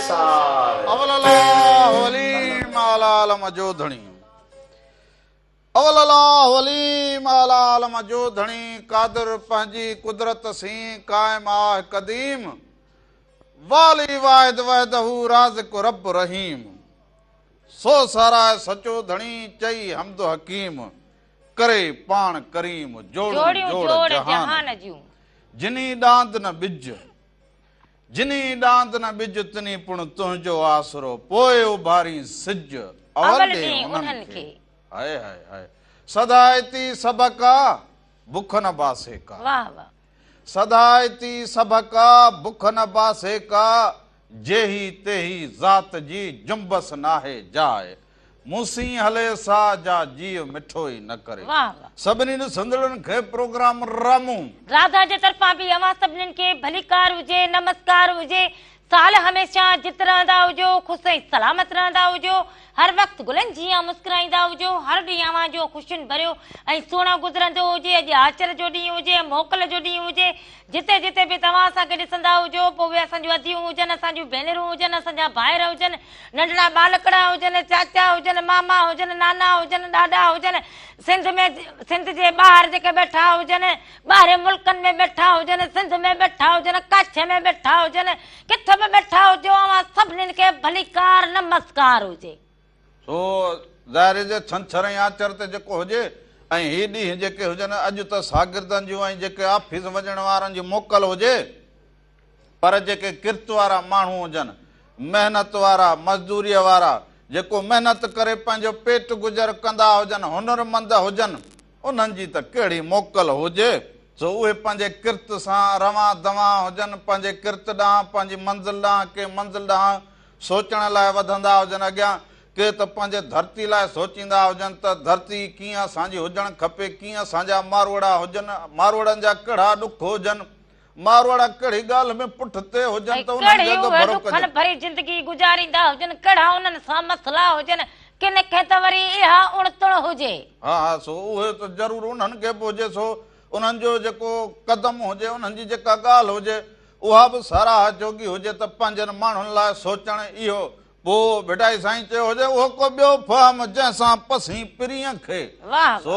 سار. اول الله عليم اعليٰ عالم جو ڌڻي. اول الله عليم اعليٰ عالم جو ڌڻي قادر پنهنجي قدرت سين قائم آه قديم والي واحد وحده رازق رب رحيم سو ساراهه سچو ڌڻي چئي حمد حڪيم ڪري پاڻ ڪريم جوڙيون جوڙ جهان جون. جني ڏاند نه ٻج جني ڏاند نه ٻج تني پڻ تنهنجو آسرو پوء اڀارين سج اول ڏي انهن کي. هاء هاء هاء سدائتي سڀڪا بک نه باسي ڪا. واه واه. سدائتي سڀڪا بک نه باسي ڪا جيهي تيهي ذات جي جنبس ناهي جاء. مون سين هلي سا جا جيء مٺو ئي نه ڪري. واه واه. سڀني ڏسندڙن کي پروگرام رامون. راڌا جي طرفان به اوهان سڀنين کي ڀليڪار هجي نمسڪار هجي سال هميشه جت رهندا هجو خوش ۽ سلامت رهندا هجو هر وقت گلن جيان مسڪرائيندا هجو هر ڏينهن اوهان جو خوشين ڀريو ۽ سهڻو گذرندو هجي اڄ آچر جو ڏينهن هجي موڪل جو ڏينهن هجي جتي جتي به توهان اسان کي ڏسندا هجو، پوء اهي اسان جون اديون هجن، اسان جون ڀينرون هجن، اسان جا ڀائر هجن، ننڍڙا ٻالڪڙا هجن، چاچا هجن، ماما هجن، نانا هجن، ڏاڏا هجن، سنڌ ۾ سنڌ جي ٻاهر جيڪي ٻيٺا هجن، ٻاهرين ملڪن ۾ ٻيٺا هجن، سنڌ ۾ ٻيٺا هجن، ڪاڇي ۾ ٻيٺا هجن، ڪٿ به ٻيٺا هجو، اوهان سڀنين کي ڀليڪار نمسڪار هجي. سو ظاهر جي ڇنڇر ۽ آچر تي جيڪو هجي ۽ هي ڏينهن جيڪي هجن اڄ ته شاگردن جون ۽ جيڪي آفيس وڃڻ وارن جي موڪل هجي پر جيڪي ڪرت وارا ماڻهو هجن محنت وارا مزدوريء وارا جيڪو محنت ڪري پنهنجو پيٽ گذر ڪندا هجن هنرمند هجن انهن جي ته ڪهڙي موڪل هجي سو اهي پنهنجي ڪرت سان روان دوان هجن پنهنجي ڪرت ڏانهن پنهنجي منزل ڏانهن ڪنهن منزل ڏانهن سوچڻ لاء وڌندا هجن اڳيان ڪي ته پنهنجي ڌرتي لاء سوچيندا هجن ته ڌرتي ڪيئن اسان جي هجڻ کپي ڪيئن اسان جا ماروئڙا هجن ماروئڙن جا ڪهڙا ڏک هجن ماروئڙا ڪهڙي ڳالهه ۾ پٺ تي هجن ۽ ته انهن ڪهڙي کي اهي اڳڀرو ڏکن ڪجي. ڀري زندگي گذاريندا هجن ڪهڙا انهن سان مسئلا هجن ڪن کي ته وري اها اڻ تڻ هجي. ها ها سو اهي ته ضرور انهن کي به هجي سو انهن جو جيڪو قدم هجي انهن جي جيڪا ڳالهه هجي اها به ساراهه جوڳي هجي ته پنهنجن ماڻهن لاء سوچڻ اهو پوء ڀٽائي سائين چيو هجي اهو ڪو ٻيو فهم جنهن سان پسين پرينء کي. سو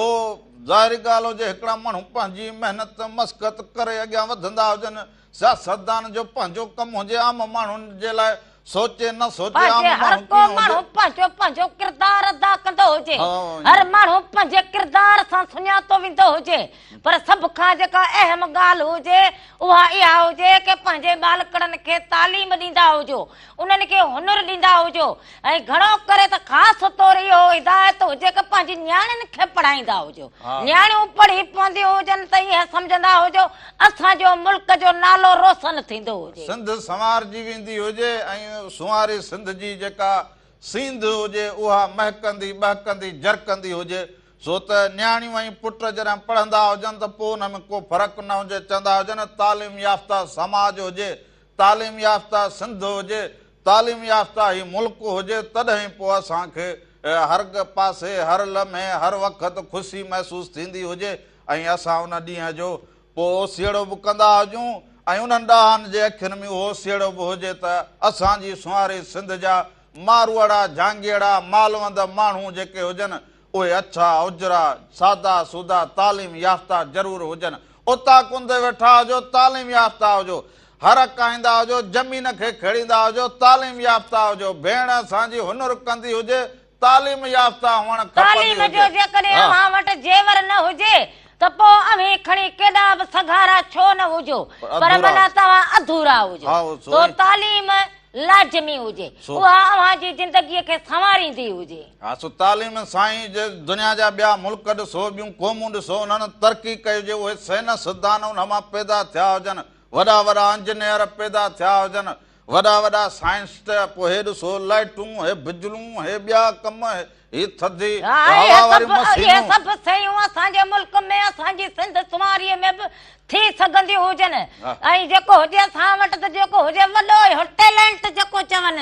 ظاهري ڳالهه هجي هڪڙا ماڻهو پنهنجي محنت مسقت ڪري اڳيان وڌندا هجن سياستدان جو پنهنجو ڪم هجي عام ماڻهن جي لاء سوچي نه سوچي عام پنهنجي هر ماڻهو ڪو ڪيئن هجي. ماڻهو پنهنجو پنهنجو ڪردار ادا ڪندو هجي هر ماڻهو پنهنجي ڪردار سان سڃاتو ويندو هجي پر سڀ کان جيڪا اهم ڳالهه هجي اها اها هجي ڪه پنهنجي ٻالڪڙن کي تعليم ڏيندا هجو انهن کي هنر ڏيندا هجو ۽ گهڻو ڪري ته خاص طور اهو هدايت هجي ڪه پنهنجي نياڻين کي پڙهائيندا هجو نياڻيون پڙهي پونديون هجن ته ائين سمجهندا هجو اسان جو ملڪ جو نالو روشن ٿيندو هجي. سنڌ سنوارجي ويندي هجي ۽ سنواري سنڌ جي جيڪا سينڌ هجي اها مهڪندي ٻهڪندي جرڪندي هجي سو ته نياڻيون ۽ پٽ جڏهن پڙهندا هجن ته پوء ان ۾ ڪو فرق نه هجي چوندا هجن تعليم يافته سماج هجي تعليم يافته سنڌ هجي تعليم يافته هي ملڪ هجي تڏهن پوء اسان کي هر پاسي هر لمحي هر وقت خوشي محسوس ٿيندي هجي ۽ اسان ان ڏينهن جو پوء اوسيئڙو به ڪندا هجون ۽ انهن ڏاهن جي اکين ۾ اهو اوسيئڙو به هجي ته اسان جي سنواري سنڌ جا ماروئڙا جهانگيئڙا مالوند ماڻهو جيڪي هجن اهي اڇا اجرا سادا سودا تعليم يافته ضرور هجن اوطاقن تي ويٺا هجو تعليم يافته هجو هر ڪاهيندا هجو زمين کي کيڙيندا هجو تعليم يافته هجو ڀيڻ اسان جي هنر ڪندي هجي تعليم يافته هئڻ کپندي تعليم جو هجي. جيڪڏهن ها. اوهان وٽ زيور نه هجي ته پوء اوهين کڻي ڪيڏا به سگهارا ڇو نه هجو پر اڌورا معنيٰ توهان اڌورا هجو. ها اهو سو سو ئي. تعليم لازمي هجي. سو. اها اوهان جي زندگيء کي سنواريندي هجي. ها سو تعليم سائين جي دنيا جا ٻيا ملڪ ڏسو ٻيون قومون ڏسو انهن ترقي ڪئي هجي اهي سائنسدان انهن مان پيدا ٿيا هجن وڏا وڏا انجنيئر پيدا ٿيا هجن وڏا وڏا سائنسٽ پوء هي ڏسو لائٽون هي بجلون هي ٻيا ڪم هي ٿڌي هوا واريون مشينون. اهي سڀ شيون اسان جي ملڪ ۾ اسان جي سنڌ سنواريء ۾ به ٿي سگهنديون هجن ۽ جيڪو هجي اسان وٽ ته جيڪو هجي وڏو اهو ٽيلنٽ جيڪو چون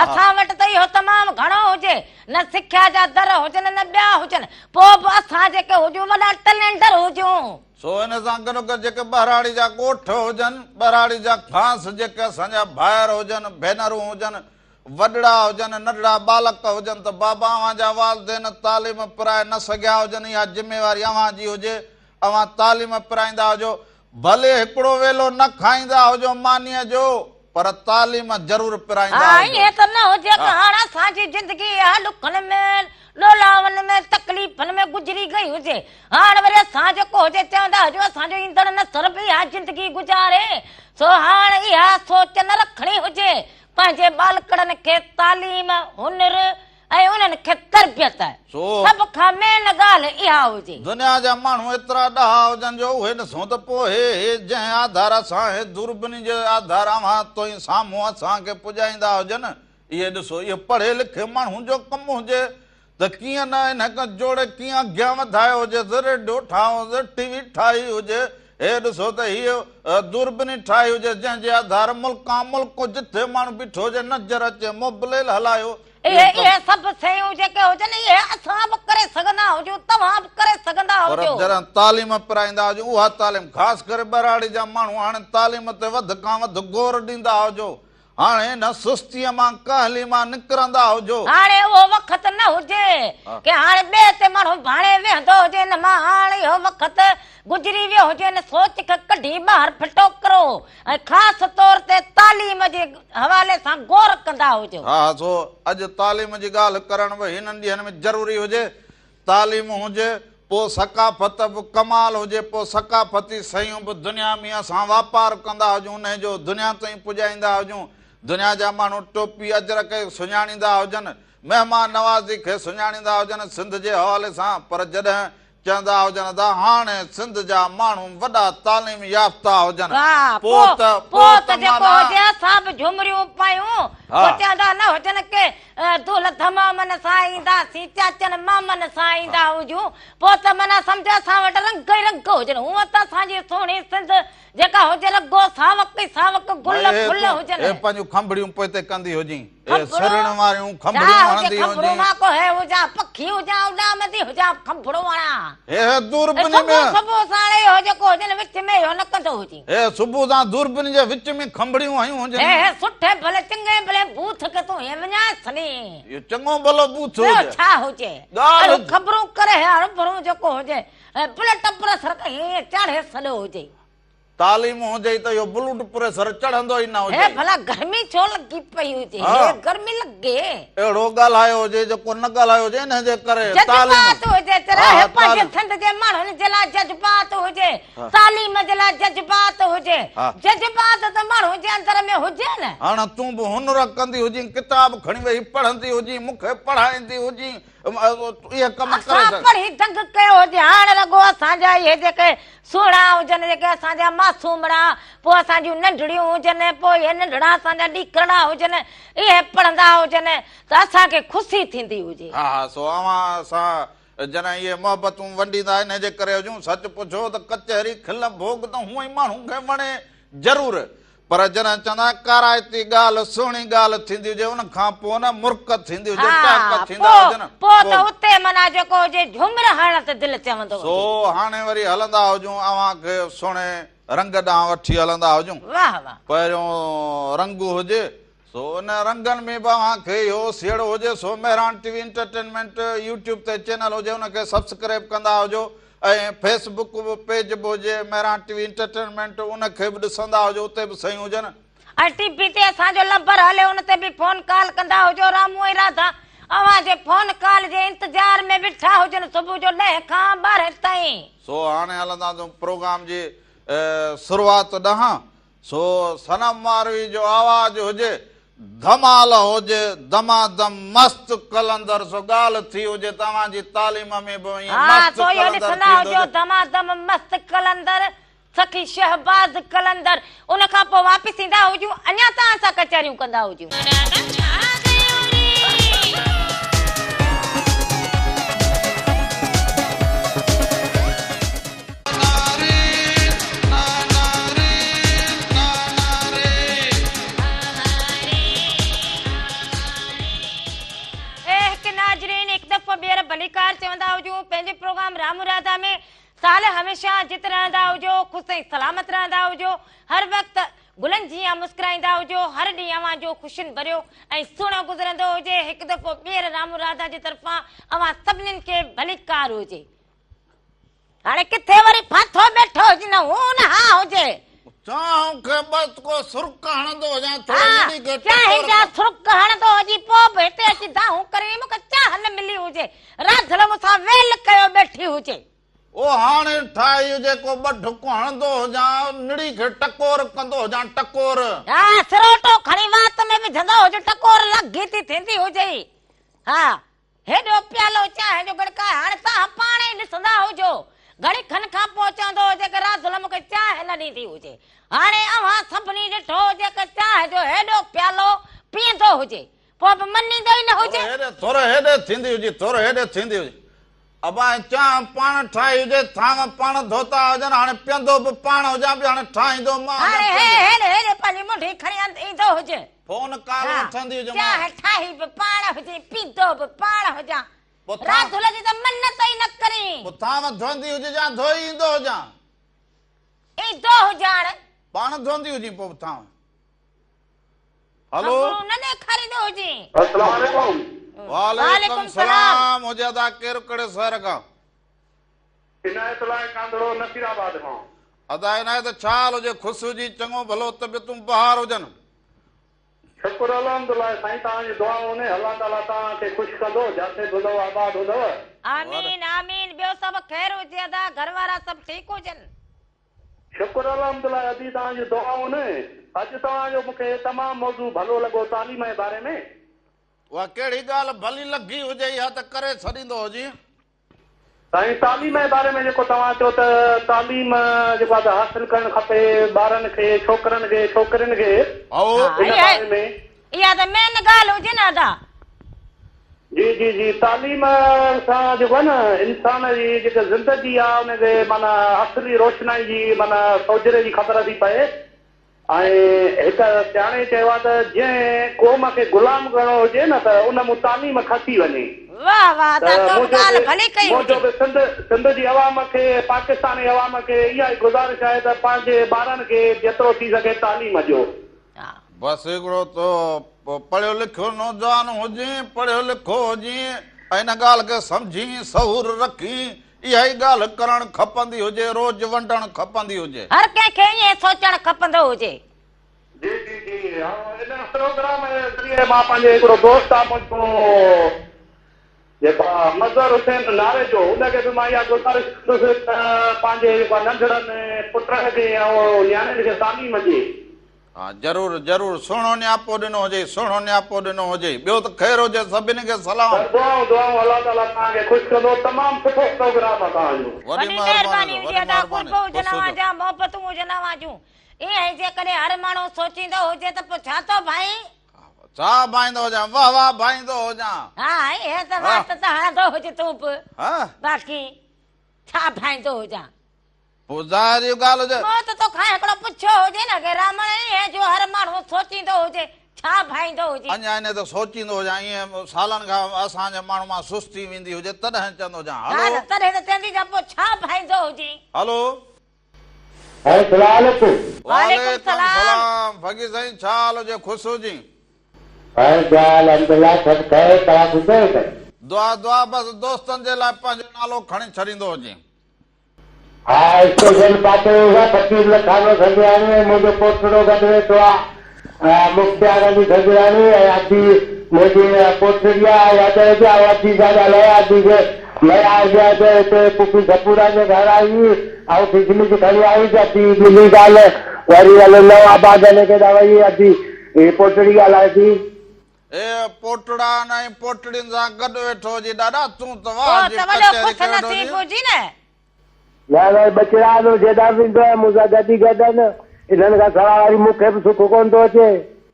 اسان وٽ ته اهو تمام گهڻو هجي نه سکيا جا در هجن نه ٻيا هجن پوء به اسان جيڪي هجون وڏا ٽيلنٽر هجون. سو ان سان گڏوگڏ جيڪي ٻهراڙي جا ڳوٺ هجن، ٻهراڙي جا خاص جيڪي اسان جا ڀائر هجن، ڀينرون هجن، وڏڙا هجن، ننڍڙا ٻالڪ هجن ته بابا اوهان جا والدين تعليم پرائي نه سگهيا هجن اها ذميواري اوهان جي هجي، اوهان تعليم پرائيندا هجو، ڀلي هڪڙو ويلو نه کائيندا هجو مانيء جو پر تعليم ضرور پرائيندا ها هجو. ائين ته نه هجي ته هاڻ اسان جي زندگي اها ڏکن ۾، ڏولاون ۾، تڪليفن ۾ گذري گئي هجي. هاڻ وري اسان جيڪو هجي چوندا هجون اسان جو ايندڙ نسل به اها زندگي گذاري. سو هاڻ اها سوچ نه رکڻي هجي. پنهنجي ٻالڪڙن کي تعليم، هنر ۽ انهن کي تربيت سڀ کان مين ڳالهه اها هجي. دنيا جا ماڻهو ايترا ڏاها هجن جو اهي ڏسون ته پوء هي هي جنهن آڌار سان هي دوربيني جي آڌار اوهان توئين سامهون اسان کي پڄائيندا هجن اهي ڏسو اهو پڙهي لکي ماڻهو جو ڪم هجي ته ڪيئن نه ان کي جوڙي ڪيئن اڳيان وڌايو هجي ريڊيو ٺاهيو هجي ٽي وي ٺاهي هجي هي ڏسو ته هيء دوربيني ٺاهي هجي جنهن جي آڌار ملڪان ملڪ جٿي ماڻهو بيٺو هجي نظر اچي موبليل هلايو اهي اهي سڀ شيون جيڪي هجن اهي اسان به ڪري سگهندا هجون توهان به ڪري سگهندا پر هجو. جڏهن تعليم پرائيندا هجون اها تعليم خاص ڪري ٻهراڙي جا ماڻهو هاڻي تعليم تي وڌ کان وڌ غور ڏيندا هجو هاڻي ان سستيء مان ڪاهلي مان نڪرندا هجو. هاڻي اهو وقت نه هجي ڪي هاڻي ٻئي تي ماڻهو ڀاڻي ويهندو هجي ان مان هاڻ اهو وقت گذري ويو هجي ان سوچ کي ڪڍي ٻاهر ڦٽو ڪرو ۽ خاص طور تي تعليم جي حوالي سان غور ڪندا هجو. ها سو اڄ تعليم جي ڳالهه ڪرڻ به هنن ڏينهن ۾ ضروري هجي. تعليم هجي پوء ثقافت به ڪمال هجي پوء ثقافتي شيون به دنيا ۾ اسان واپار ڪندا هجون انهي جو دنيا تائين پڄائيندا هجون دنيا جا ماڻهو ٽوپي اجرڪ کي سڃاڻيندا هجن مهمان نوازي کي سڃاڻيندا هجن سنڌ جي حوالي سان پر جڏهن چوندا هجن ته هاڻي سنڌ جا ماڻهو وڏا تعليم يافته هجن واهه پوء ته پوء پوء ته ته جيڪو معنيٰ هجي اسان به جهمريون پايون ها. پوء چوندا نه هجن ڪي دول ڌمامن سان اينداسين چاچن مامن سان ايندا هجون پوء ته معنيٰ سمجهه اسان وٽ رنگ ئي رنگ هجن هونء ته اسان جي سهڻي سنڌ جيڪا هجي رڳو ساوڪ ئي ساوڪ گل ڀائي ڦل تون هجن. هي پنهنجون کنڀڙيون پوئتي ڪندي هجين هي کنڀڙو؟ سرڻ واريون ڇا کنڀڙيون هجي هڻندي کنڀڙو هجين. مان ڪو هي هجان پکي هجان اڏامندي هجان کنڀڙو هڻان. هي هي دوربيني صبح ۾. صبح ساڻ اهو جيڪو هجي نه وچ ۾ اهو نه ڪندو هجين. هي صبح سان دوربيني جي وچ ۾ کنڀڙيون هنيون هجن. هي هي سٺي ڀلي چڱي ڀلي بوٿ کي تون هي وڃائي ڇڏين. اهو چڱو ڀلو بوٿ ٻيو هجي. ڇا هجي. ڳالهه اهڙيون خبرون ڪري هي هروڀرو جيڪو هجي بلٽ پريسر کي هيئن چاڙهي ڇڏيو هجي. تعليم هجئي ته اهو بلوڊ پريسر چڙهندو ئي نه هي هجئي. ڀلا گرمي ڇو لڳي پئي هجي. ها. هي گرمي لڳي. اهڙو ڳالهايو هجي جيڪو نه ڳالهايو هجي انهي جي ڪري تعليم. جذبات هجي ته ها رهي ها پنهنجي تعليم. سنڌ جي ماڻهن جي لاء جذبات هجي. تعليم جي لاء جذبات هجي. ها. جذبات ته ماڻهو جي اندر ۾ هجي نه. هاڻ تون به هنر ڪندي هجين ڪتاب کڻي ويهي پڙهندي هجين مون کي پڙهائيندي هجين. اهي ڪم ڪري اسان سگهن. پڙهي دنگ ڪيو هجي هاڻ رڳو اسان جا اهي جيڪي سهڻا هجن جيڪي اسان جا معصومڙا پوء اسان جون ننڍڙيون هجن پوء اهي ننڍڙا اسان جا ڏيڪرڙا هجن اهي پڙهندا هجن ته اسان کي خوشي ٿيندي هجي. ها ها سو اوهان سان جڏهن اهي محبتون ونڊيندا انهي جي ڪري هجون سچ پڇو ته ڪچهري کل ڀوڳ ته هونئن ئي ماڻهو کي وڻي ضرور پر جڏهن چوندا آهن ڪارائتي ڳالهه سهڻي ڳالهه ٿيندي هجي ان کان پوء نه مرڪ ٿيندي هجي ٽهڪ ٿيندا هجن پوء ته اتي معنيٰ جيڪو هجي جهومر هڻڻ تي دل چوندو هجي. سو هاڻي وري هلندا هجون اوهان کي سهڻي رنگ ڏانهن وٺي هلندا هجون. واهه واهه. پهريون رنگ هجي سو ان رنگن ۾ به اوهان کي اهو سيڙو هجي سو Mehran T V entertainment YouTube تي چينل هجي ان کي سبسڪرائب ڪندا هجو ۽ فيس بڪ به پيج به هجي مهراڻ ٽي وي انٽرٽينمينٽ ان کي به ڏسندا هجو اتي به سيون هجن. ۽ ٽي وي تي اسان جو لمبر هلي ان تي به فون ڪال ڪندا هجو رامو ۽ راڌا اوهان جي فون ڪال جي انتظار ۾ ويٺا هجن صبح جو ڏهين کان ٻارهين تائين. سو هاڻي هلنداسون پروگرام جي شروعات ڏانهن سو صنم ماروي جو آواز هجي، ڌمال هجي، دمادم مست قلندر سو ڳالهه ٿي هجي ته اوهان جي تعليم ۾ به ائين ها مست سو اهو قلندر ڏسندا ٿيندو هجو جو. دمادم مست قلندر سخي شهباز قلندر ان کان پوء واپس ايندا هجون اڃا توهان سان ڪچهريون ڪندا هجون. راڌا ڇا ڪيو ري. چوندا هجون پنهنجي پروگرام رامو راڌا ۾ سال هميشه جت رهندا هجو خوش ۽ سلامت رهندا هجو هر وقت گلن جيان مسڪرائيندا هجو هر ڏينهن اوهان جو خوشين ڀريو ۽ سهڻو گذرندو هجي هڪ دفعو ٻيهر رامو راڌا جي طرفان اوهان سڀنين کي ڀليڪار هجي. هاڻي ڪٿي وري ڦاٿو ويٺو هجي نه هو نه ها هجي. چانهه کي بس ڪو سرڪ هڻندو هجان ٿورو نڙي کي ٽڪور چانهه جا سرڪ هڻندو هجي پوء به هتي اچي دانهون ڪرين مون کي چانهه نه ملي هجي راڌل مون سان ويل ڪيو ٻيٺي هجي. او هاڻي ٺاهي هجي ڪو ٻه ڍڪ هڻندو هجان نڙي کي ٽڪور ڪندو هجان ٽڪور. ها سروٽو کڻي وات ۾ وجهندو هجي ٽڪور لڳي ٿي ٿيندي هجئي ها. هيڏو پيالو چانهه جو ڳڙڪائي هاڻي توهان پاڻ ئي ڏسندا هجو. گهڙي کن کان پوء چوندو هجي ڪه راڌل مون کي چانهه نه ڏيندي هجي. هاڻي اوهان سڀني ڏٺو هجي ڪه چانهه جو هيڏو پيالو پيئندو هجي. پوء به مڃيندو ئي نه هجي. ٿورو هيڏي ٿيندي هجي، ٿورو هيڏي ٿيندي هجي. ابا ۽ چانهه پاڻ ٺاهي هجي، ٿانو پاڻ ڌوتا هجن، هاڻي پيئندو به پاڻ هجان پيو، هاڻي ٺاهيندو مان هجان هاڻي پيئندو. هيڏي هيڏي پنهنجي منڍي کڻي ايندو هجي. فون ڪال وٺندي هجي مان. چانهه ٺاهي به پاڻ هجين، پيندو به پاڻ هجان. راڌل جي ته منت ئي نه ڪرين. پوء ٿانو ڌوئندي هجي جان ڌوئي ايندو هجان. ايندو هجان. پاڻ ڌوئندي هجين پوء به ٿانو. هلو. خبرون نه ڏيکاريندو هجين. السلام عليڪم. وعليڪم سلام هجي ادا ڪير ڪهڙي شهر کان. عنايت الله ڪانڌڙو نصير آباد کان. ادا عنايت ڇا حال هجي خوش هجي چڱو ڀلو طبيعتون بهار هجن. شڪر الحمدالله سائين توهان جون دعائون آهن الله تعالي توهان کي خوش ڪندو جاٿي به هوندؤ آباد هوندؤ. آمين آمين ٻيو سڀ خير هجي ادا گهر وارا سڀ ٺيڪ هجن. شڪر الحمدالله ادي توهان جون دعائون اڄ توهان جو مونکي تمام موضوع ڀلو لڳو تعليم جي باري ۾. اها ڪهڙي ڳالهه ڀلي لڳي هجئي ها ته ڪري ڇڏيندو هجين. سائين تعليم جي باري ۾ جيڪو توهان چيو ته تعليم جيڪو آهي ته حاصل ڪرڻ کپي ٻارن کي ڇوڪرن کي ڇوڪرين کي ان باري ۾. اها ته مين ڳالهه هجي نه ادا. جي جي جي تعليم سان جيڪو آهي نه انسان جي جيڪا زندگي آهي ان کي معنيٰ اصلي روشنائي جي معنيٰ سوجهري جي خبر ٿي پئي ۽ هڪ سياڻي چيو آهي ته جنهن قوم کي غلام ڪرڻو هجي نه ته ان مون تعليم کسي وڃي. واه واه ته ادا تو به منهنجو ڳالهه به ڀلي ڪئي منهنجو هجي. به سنڌ سنڌ جي عوام کي پاڪستاني عوام کي اها ئي گذارش آهي ته پنهنجي ٻارن کي جيترو ٿي سگهي تعليم ڏيو. ها. بس هڪڙو تو پڙهيو لکيو نوجوان هجين، پڙهيو لکيو هجين ۽ ان ڳالهه کي سمجهين، شعور رکين، اها ئي ڳالهه ڪرڻ کپندي هجي، روز ونڊڻ کپندي هجي. هر ڪنهن کي ائين سوچڻ کپندو هجي. جي جي جي ها ان پروگرام جي ذريعي مان پنهنجي هڪڙو دوست آ منهنجو جيڪو آ مظهر حسين ناريجو ان کي به مان اها گذارش ڪندس ته پنهنجي جيڪو آ ننڍڙن پٽن کي ۽ نياڻين کي تعليم ڏي. ها ضرور ضرور سهڻو نياپو ڏنو هجئي سهڻو نياپو ڏنو هجئي ٻيو ته خير هجي سڀني کي سلام. سر دعائون دعائون الله تعالي توهان کي خوش ڪندو تمام سٺو پروگرام آ توهان جو. وڏي وڏي مهرباني مهرباني وڏي هجي ادا مهرباني قرب هجن خوش اوهان هجو. جا محبتون هجن اوهان جون ائين ئي جيڪڏهن هر ماڻهو سوچيندو هجي ته پوء ڇا ٿو ڀائين. ڇا ڀائيندو هجان واه واه ڀائيندو هجان. ها ائين ته وات ته هڻندو هج تون به باقي ڇا ڀائيندو هجان. پوء ظاهر اهو ڳالهه هجي. مون ته توکان هڪڙو پڇيو هجي نه ڪي رامڻ ائين جو هر ماڻهو سوچيندو هجي ڇا ڀائيندو هجي. اڃا ائين ته سوچيندو هجان ائين سالن کان اسان جي ماڻهو مان سستي ويندي هجي تڏهن چوندو هجان ها هلو. نه تڏهن ته چوندي هجان پوء ڇا ڀائيندو هجين. هلو. سائين سلام عليڪم. وعليڪم سلام ڦڳي سائين ڇا حال هجي خوش هجين. سائين دعا الحمدلله سڀ خير توهان خوش آهيو سائين. دعا دعا بس دوستن جي لاء پنهنجو نالو کڻي ڇڏيندو هجين. ها اسٽيشن پاتي ويس آ فقير لکانو سنجراڻي ۽ منهنجو پوٽڙو گڏ ويٺو آ مختيار علي سنجراڻي ۽ ادي منهنجي پوٽڙي آ اها چوي ٿي آئون ادي سان ڳالهايان ادي کي ميار ڏيان ته هتي پڦي صفوران جي گهر آئي هئي آئون کشمش کڻي آئي هيس ادي ملي ڳالهه وري هلي نئون آباد هلي ڪيڏانهن وئي ادي هي پوٽڙي ڳالهائي ٿي. اي پوٽڙا ۽ پوٽڙين سان گڏ ويٺو هجي ڏاڏا تون ته پوء واهه جي ته وڏو ڪچهري خوش ڪيو ويٺو نصيب هجين. هجين نه. نه نه ٻچڙا آهن جيڏا به ايندو آهيان مون سان گڏ ئي گڏ آهن انهن کان سواء وري مون کي به سک ڪونه ٿو اچي.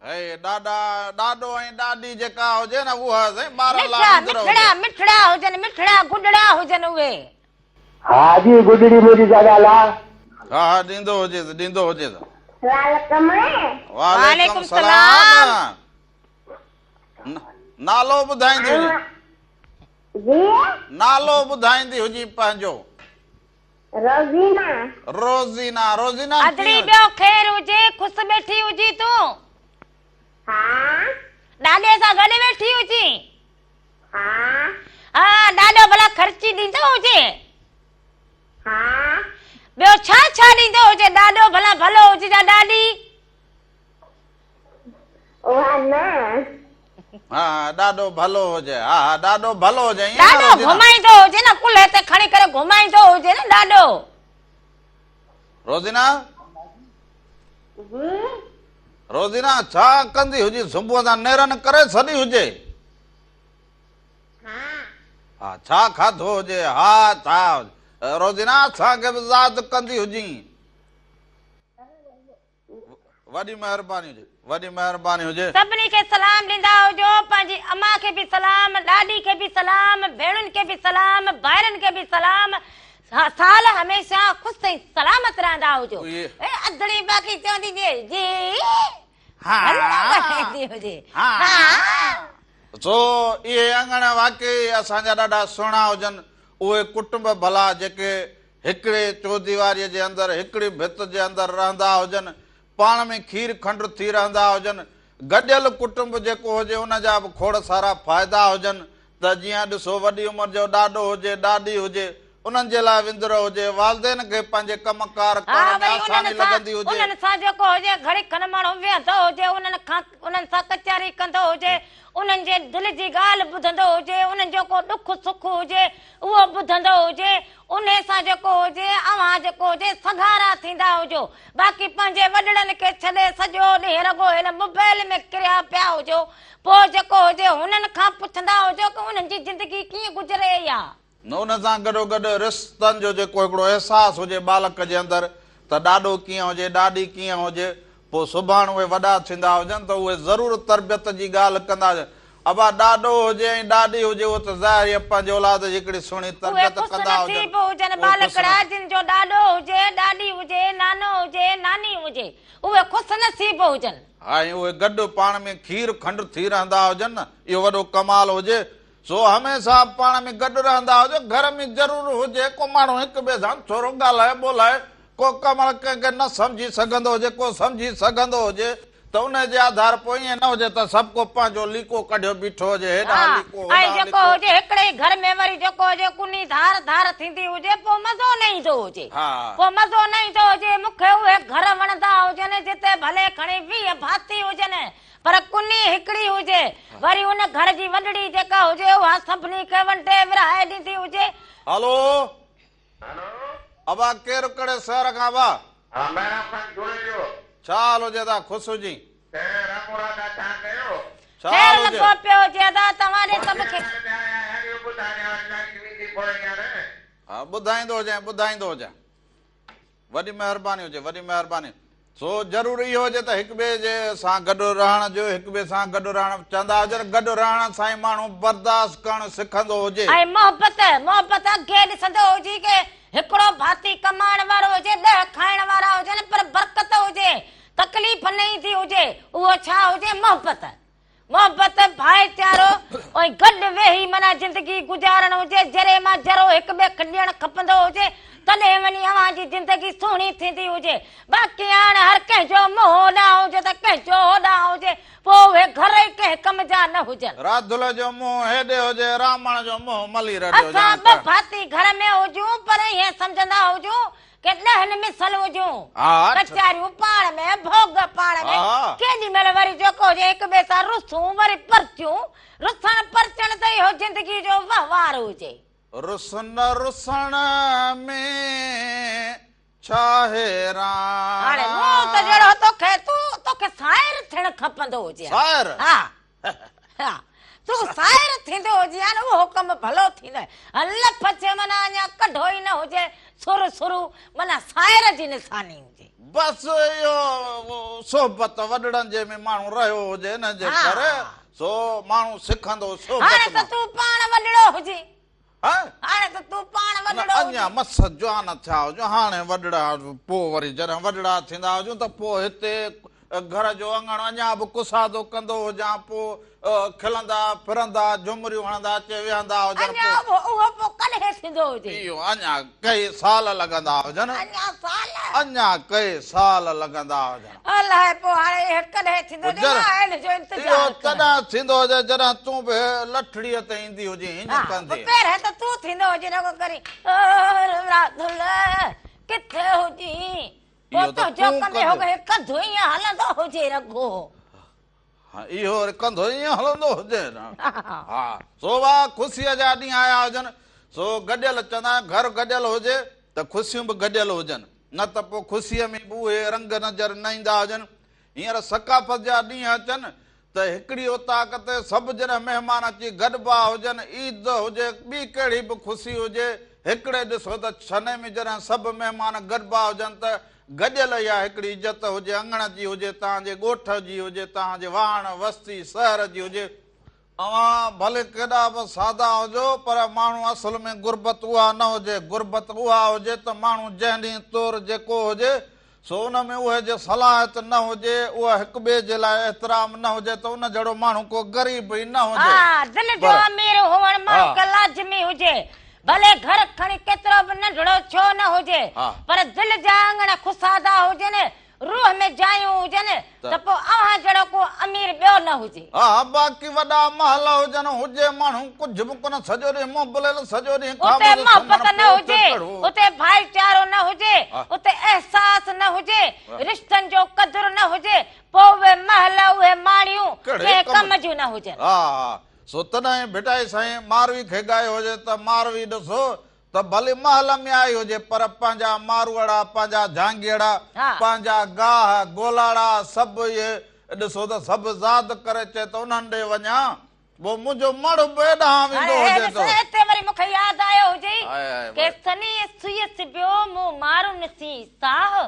هي ڏاڏا ڏاڏو ۽ ڏاڏي جيڪا هجي نه اها سائين ٻارن لاء مٺڙا اندر مٺڙا هجي. مٺڙا هجن مٺڙا گڏڙا هجن اهي. ها جي گڏڙي منهنجي سان ڳالهاء. ها ها ڏيندو هجيس ڏيندو هجيس. وعليڪم. وعليڪم سلام. نالو ٻڌائيندي هجي. جي. نالو ٻڌائيندي هجين پنهنجو. روزينا. روزينا روزينا ادڙي ڪيئن. ٻيو خير هجي خوش ٻيٺي هجين تون. ها. ڏاڏي سان گڏ ويٺي هجين. ها. ها ڏاڏو ڀلا خرچي ڏيندو هجي. ها. ٻيو ڇا ڇا ڏيندو هجي ڏاڏو ڀلا ڀلو هجي يا ڏاڏي. اها نه. ها ڏاڏو ڀلو هجي ها ها ڏاڏو ڀلو هجي ائين نه ڏاڏو روزينا. گهمائيندو هجي نه ڪلهي تي کڻي ڪري گهمائيندو هجي نه ڏاڏو. روزينا. جي. روزينا ڇا ڪندي هجي صبح سان نيرن ڪري ڇڏي هجي. ها. ها ڇا کاڌو هجي ها ڇا روزينا اسان کي به ياد ڪندي هجين. وڏي مهرباني هجي وڏي مهرباني هجي. سڀني کي سلام ڏيندا هجو پنهنجي امان کي به سلام ڏاڏي کي به سلام ڀيڻن کي به سلام ڀائرن کي به سلام سال هميشه خوش ۽ سلامت رهندا هجو اي ادڙي باقي چوندي جي جي ها هجي ها سو اهي اڱڻ واقعي اسان جا ڏاڍا سهڻا هجن اهي ڪٽنب ڀلا جيڪي هڪڙي چوديواريء جي اندر، هڪڙي ڀت جي اندر رهندا هجن، پاڻ ۾ کير کنڊ ٿي رهندا هجن، گڏيل ڪٽنب جيڪو هجي ان جا به کوڙ سارا فائدا هجن ته جيئن ڏسو وڏي عمر جو ڏاڏو هجي، ڏاڏي هجي، انهن جي لاء وندر هجي، والدين کي پنهنجي ڪم ڪار ها ڪرڻ ۾ وري آساني انهن سان لڳندي هجي. انهن سان جيڪو هجي گهڙي کن ماڻهو ويهندو هجي انهن کان انهن سان ڪچهري ڪندو هجي انهن جي دل جي ڳالهه ٻڌندو هجي انهن جو ڪو ڏک سک هجي اهو ٻڌندو هجي انهي سان جيڪو هجي اوهان جيڪو هجي سگهارا ٿيندا هجو باقي پنهنجي وڏڙن کي ڇڏي سڄو ڏينهن رڳو هن موبائل ۾ ڪريا پيا هجو پوء جيڪو هجي هنن کان پڇندا هجو ڪه انهن جي زندگي ڪيئن گذري يا. نه ان سان گڏوگڏ رشتن جو جيڪو هڪڙو احساس هجي ٻالڪ جي اندر ته ڏاڏو ڪيئن هجي ڏاڏي ڪيئن هجي پوء سڀاڻ اهي وڏا ٿيندا هجن ته اهي ضرور تربيت جي ڳالهه ڪندا هجن. ابا ڏاڏو هجي ۽ ڏاڏي هجي اهو ته ظاهر ئي پنهنجي اولاد جي هڪڙي سهڻي اهي تربيت خوش ڪندا هجن. نصيب هجن اهي خوش ٻالڪڙا نصيب. جن جو ڏاڏو هجي، ڏاڏي هجي، نانو هجي، ناني هجي. اهي خوش نصيب هجن. ها ۽ اهي گڏ پاڻ ۾ کير کنڊ ٿي رهندا هجن نه اهو وڏو ڪمال هجي. سو هميشه پاڻ ۾ گڏ رهندا هجو، گهر ۾ ضرور هجي ڪو ماڻهو هڪ ٻئي سان ٿورو ڳالهائي ٻولهائي، ڪو ڪمل ڪنهن کي نه سمجهي سگهندو هجي، ڪو سمجهي سگهندو هجي ته انهي جي آڌار پوء ائين نه هجي ته سڀ ڪو پنهنجو ليڪو ڪڍيو بيٺو هجي، هيڏانهن ها ليڪو ۽ هوڏانهن جيڪو ليڪو. هجي هڪڙي ئي گهر ۾ وري جيڪو هجي ڪني ڌار ڌار ٿيندي هجي پوء مزو نه ايندو هجي. ها. پوء مزو نه ايندو هجي، مون کي اهي گهر وڻندا هجن جتي ڀلي کڻي 20 ڀاتي هجن پر ڪني هڪڙي هجي، وري ان گهر جي وڏڙي جيڪا هجي اها سڀني کي ونڊي ورهائي ڏيندي هجي. هلو هلو. ابا ڪير ڪهڙي شهر کان ابا. ها محراب خان جوڻيجو. ڇا حال هجي ادا خوش هجين. خير مراد آ ڇا ڪيو. ڇا خير حال هجي. لڳو پيو هجي ادا توهان ڏي سڀ کي. ها ٻڌائيندو هجين ٻڌائيندو هجين. وڏي مهرباني هجي وڏي مهرباني. سو ضرور اهو هجي ته هڪ ٻئي جي سان گڏ رهڻ جو هڪ ٻئي سان گڏ رهڻ چوندا هجن گڏ رهڻ سان ئي ماڻهو برداشت ڪرڻ سکندو هجي. ۽ محبت محبت اڳي ڏسندو هجي ڪي هڪڙو ڀاتي ڪمائڻ وارو هجي ڏهه کائڻ وارا هجن پر برڪت هجي تڪليف نه ايندي هجي اهو ڇا هجي محبت. محبت، ڀائيچارو ۽ گڏ ويهي معنيٰ زندگي گذارڻ هجي، ذري مان ذرو هڪ ٻئي کي ڏيڻ کپندو هجي، تڏهن وڃي اوهان جي زندگي سهڻي ٿيندي هجي. باقي هاڻ هر ڪنهن جو منهن هوڏانهن هجي ته ڪنهن جو هوڏانهن هجي، پوء اهي گهر ئي ڪنهن ڪم جا نه هجن. راڌل جو منهن هيڏي هجي، رامڻ جو منهن ملير ڏي هجي. اسان ٻه ڀاتي گهر ۾ هجون پر ائين سمجهندا هجون ڪي ڏهن مثل هجون، ڪچهريون پاڻ ۾، ڀوڳ پاڻ ۾، ڪيڏي مهل وري جيڪو هجي هڪ ٻئي سان رسون وري پرچون، رسڻ پرچڻ ته اهو زندگي جو وهنوار هجي. رسن رسڻ ۾ ڇاهي راڻا. هاڻي مون ته جهڙو توکي تون توکي سائر ٿيڻ کپندو هجي ها. سائر؟ ها. ها تون سائر ٿيندو هجين ها نه اهو ڪم ڀلو ٿيندو ها لڦ چي معنيٰ اڃا ڪڍو ئي نه هجي سر سرو معنيٰ سائر جي نشاني هجي. بس اهو صحبت وڏڙن جي ۾ ماڻهو رهيو هجي ان جي ڪري سو ماڻهو سکندو صحبت مان. هاڻي ته تون پاڻ وڏڙو هجين. هاڻي ته تون پاڻ وڏڙو هجين. نه اڃا مس جوان ٿيا هجون هاڻي وڏڙا پوء وري جڏهن وڏڙا ٿيندا هجون ته پوء هتي گهر جو اڱڻ اڃا به ڪسادو ڪندو هجان، پوء کلندا ڦرندا جهمريون هڻندا اچي ويهندا هجن، اڃا پوء. به اهو پوء ڪڏهن ٿيندو هجي؟ اهو اڃا ڪئي سال لڳندا هجن. اڃا سال؟ اڃا ڪئي سال لڳندا هجن. الائي پوء هاڻي اهو ڪڏهن ٿيندو جو مان ان جو انتظار اهو ڪران. تڏهن ٿيندو هجي جڏهن تون به لٺڙيء تي ايندي هجين هيئن ها، ڪندي. پوء پهرين ته تون ٿيندو هجين رڳو ڪرين راڌل ڪٿي هجين؟ پوء اهو ته تنهنجو تون ڪندي ڪندين. هو ڪنڌ ائين هلندو هجي رڳو. ها اهو وري ڪنڌ ائين هلندو هجي نه. ها سو واهه خوشيء جا ڏينهن آيا هجن سو گڏيل چوندا آهن گهر گڏيل هجي ته خوشيون به گڏيل هجن نه ته پوء خوشيء ۾ به اهي رنگ نظر نه ايندا هجن. هينئر ثقافت جا ڏينهن اچن ته هڪڙي اوطاق تي سڀ جڏهن مهمان اچي گڏبا هجن، عيد هجي، ٻي ڪهڙي به خوشي هجي، هڪڙي ڏسو ته ڇني ۾ جڏهن سڀ مهمان گڏبا هجن ته گڏيل اها هڪڙي عزت هجي، اڱڻ جي هجي، توهان جي ڳوٺ جي هجي، توهان جي واهڻ، وستي، شهر جي هجي. اوهان ڀلي ڪيڏا به سادا هجو پر ماڻهو اصل ۾ غربت اها نه هجي، غربت اها هجي ته ماڻهو جنهن ڏينهن طور جيڪو هجي سو ان ۾ اهي جي صلاحيت نه هجي، اهو هڪ ٻئي جي لاء احترام نه هجي ته ان جهڙو ماڻهو ڪو غريب ئي نه هجي. ها دل جو پر امير هئڻ ماڻهو ها. کي لازمي هجي، ڀلي گهر کڻي ڪيترو به ننڍڙو ڇو نه هجي ها. پر دل جا اڱڻ خوشادا هجن، روح ۾ جايون هجن ته پوء اوهان جهڙو ڪو امير ٻيو نه هجي. ها باقي وڏا محل هجن، هجي ماڻهو ڪجهه به ڪونه، سڄو ڏينهن منهن بليل، سڄو ڏينهن اتي کاٻو محبت سمهڻ نه پيو هجي، ڪهڙو. اتي ڀائيچارو نه هجي، اتي احساس نه هجي، رشتن جو قدر نه هجي، پوء اهي محل، اهي ماڙيون ڪهڙي ڪنهن ڪم ڪم جون نه هجن. ها ها سو تڏهن ڀٽائي سائين ماروي کي ڳايو هجي ته ماروي ڏسو ته ڀلي محل ۾ آئي هجي پر پنهنجا ماروئڙا، پنهنجا جهانگيئڙا، پنهنجا گاهه، گولاڙا سڀ اهي ڏسو ته سڀ زاد ڪري چئي ته انهن ڏي وڃان، پوء منهنجو مڙهه به ايڏانهن ويندو هاڻي هجي ڏس ته. هتي وري مون کي ياد آيو هجي هاء هاء ڪي وائي. سنيهه سوئي سبيو مون مارن سين ساهه،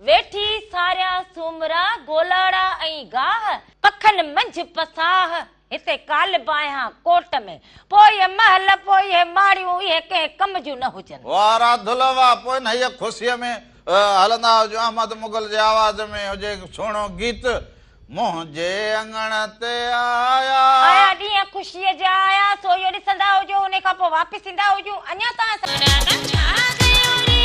ويٺي ساريان سومرا، گولاڙا ۽ گاهه، پکن منجهه پساهه. هتي ڪالهه به آهيان ڪوٽ ۾. پوء اهي محل، پوء اهي ماڙيون، اهي ڪنهن ڪم جون نه هجن. واه راڌل واه پوء انهيء خوشيء ۾ هلندا هجون احمد مغل جي آواز ۾ هجي سهڻو گيت منهنجي اڱڻ تي آيا. آيا ڏينهن خوشيء جا آيا سو اهو ڏسندا هجو انهي کان پوء واپس ايندا هجون اڃا توهان سان. راڌا ڇا ڪيو ري.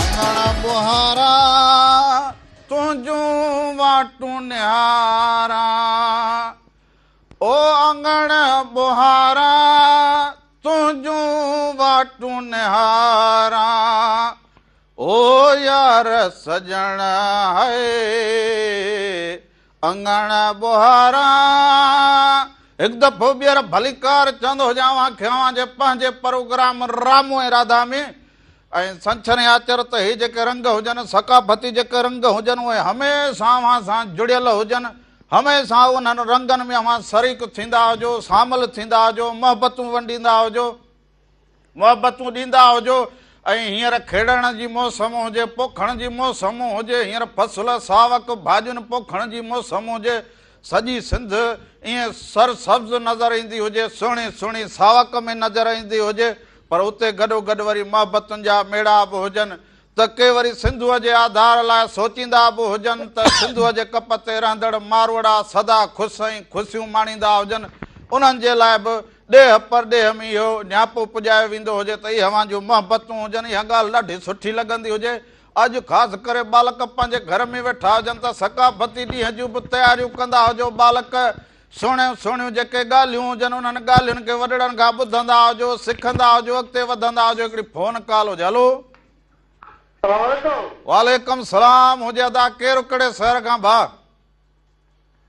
اڱڻ ٻهارا تنهنجون واٽون نهاران او اڱڻ ٻهارا تنهنجون واٽون نهاران او يار سڄڻ هاء اڱڻ ٻوهارا هڪ دفعو ٻيهر ڀليڪار چوندو هجان اوهان کي اوهان جي پنهنجي پروگرام رامو ۽ راڌا ۾ ۽ ڇنڇر ۽ آچر ته هي جيڪي رنگ هجن ثقافتي جيڪي رنگ هجن اهي هميشه اوهان سان جڙيل هجن هميشه انهن رنگن ۾ اوهان شريڪ ٿيندا هجو شامل ٿيندا هجو محبتون ونڊيندا هجو. محبتون ڏيندا هجو ۽ هينئر کيڙڻ جي موسم هجي، پوکڻ جي موسم هجي، هينئر فصل، ساوڪ، ڀاڄين پوکڻ جي موسم هجي، سڄي سنڌ ائين سرسبز نظر ايندي هجي، سهڻي سهڻي ساوڪ ۾ نظر ايندي هجي، پر اتي گڏوگڏ وري محبتن جا ميڙا به هجن ته ڪي وري سنڌوء جي آڌار لاء سوچيندا به هجن ته سنڌوء جي ڪپ تي رهندڙ ماروئڙا سدا خوش ۽ خوشيون ماڻيندا هجن، انهن جي لاء به ڏيهه پرڏيهه ۾ اهو نياپو پڄايو ويندو هجي ته اهي اوهان جون محبتون هجن، اها ڳالهه ڏاڍي سٺي لڳندي هجي. اڄ خاص ڪري ٻالڪ پنهنجي گهر ۾ ويٺا هجن ته ثقافتي ڏينهن جون به تياريون ڪندا هجو، ٻالڪ سهڻيون سهڻيون جيڪي ڳالهيون هجن انهن ڳالهين کي وڏڙن کان ٻڌندا هجو، سکندا هجو، اڳتي وڌندا هجو. هڪڙي فون ڪال هجي. هلو. سلام عليڪم. وعليڪم سلام هجي ادا ڪير ڪهڙي شهر کان ڀاء.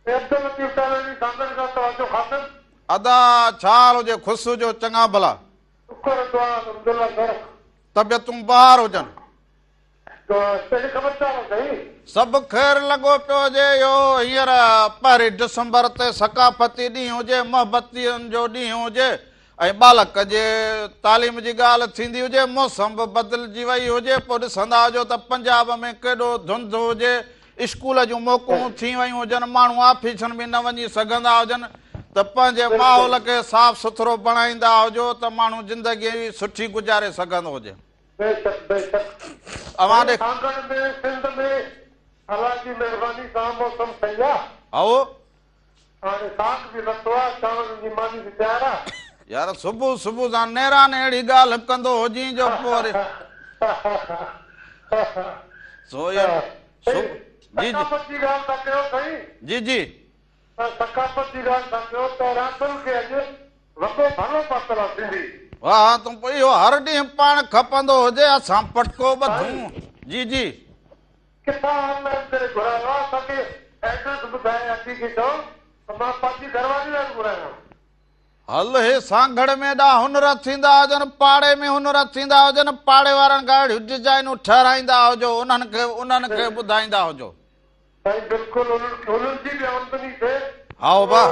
عبداللطيف ٽالهڙي سانگهڙ کان توهان جو خادم. ادا ڇا حال هجي خوش هجو چڱا ڀلا. شڪر دعا الحمدلله سر. طبيعتون بهار هجن. ڪهڙي خبر چار اٿئي؟ سڀ خير لڳو پيو هجي اهو هينئر پهرين ڊسمبر تي ثقافتي ڏينهن هجي محبتين جو ڏينهن هجي ۽ ٻالڪ جي تعليم جي ڳالهه ٿيندي هجي موسم به بدلجي وئي هجي پوء ڏسندا هجو ته پنجاب ۾ ڪيڏو ڌنڌ هجي اسڪول جون موڪلون ٿي ويون هجن، ماڻهو آفيسن ۾ نه وڃي سگهندا هجن ته پنهنجي ماحول کي صاف سٿرو بڻائيندا هجو ته ماڻهو زندگي سٺي گذاري سگهندو هجي. بيشڪ بيشڪ اوهان ڏي. سانگهڙ ۾ سنڌ ۾ الله جي مهرباني سان موسم صحيح آ. هائو. هاڻي ساڳ به لٿو آ، چانورن جي ماني به تيار آ. يار صبح صبح سان نيران اهڙي ڳالهه ڪندو هجين جو پوء وري سو اهو سائين جي جي. ثقافت جي ڳالهه ٿا ڪيو سائين. جي جي. ثقافت جي ڳالهه ٿا ڪيو ته راتل کي اڄ وڳو ڀلو پاتل آ سنڌي. واهه تون پوء اهو هر ڏينهن پاڻ کپندو هجي اسان پٽڪو ٻڌون جي جي. ڪٿان آن لائين ڪري گهرايو آ اسان کي ايڊريس ٻڌائي اچي کي چئو ته مان پنهنجي گهر واري لاء به گهرايان. هل هي سانگهڙ ۾ ايڏا هنر ٿيندا هجن پاڙي ۾ هنر ٿيندا هجن پاڙي وارن کان اهڙيون ڊزائينون ٺهرائيندا هجو انهن کي انهن کي ٻڌائيندا هجو. سائين بلڪل انهن کي انهن جي به آمدني ٿئي هائو ڀاء.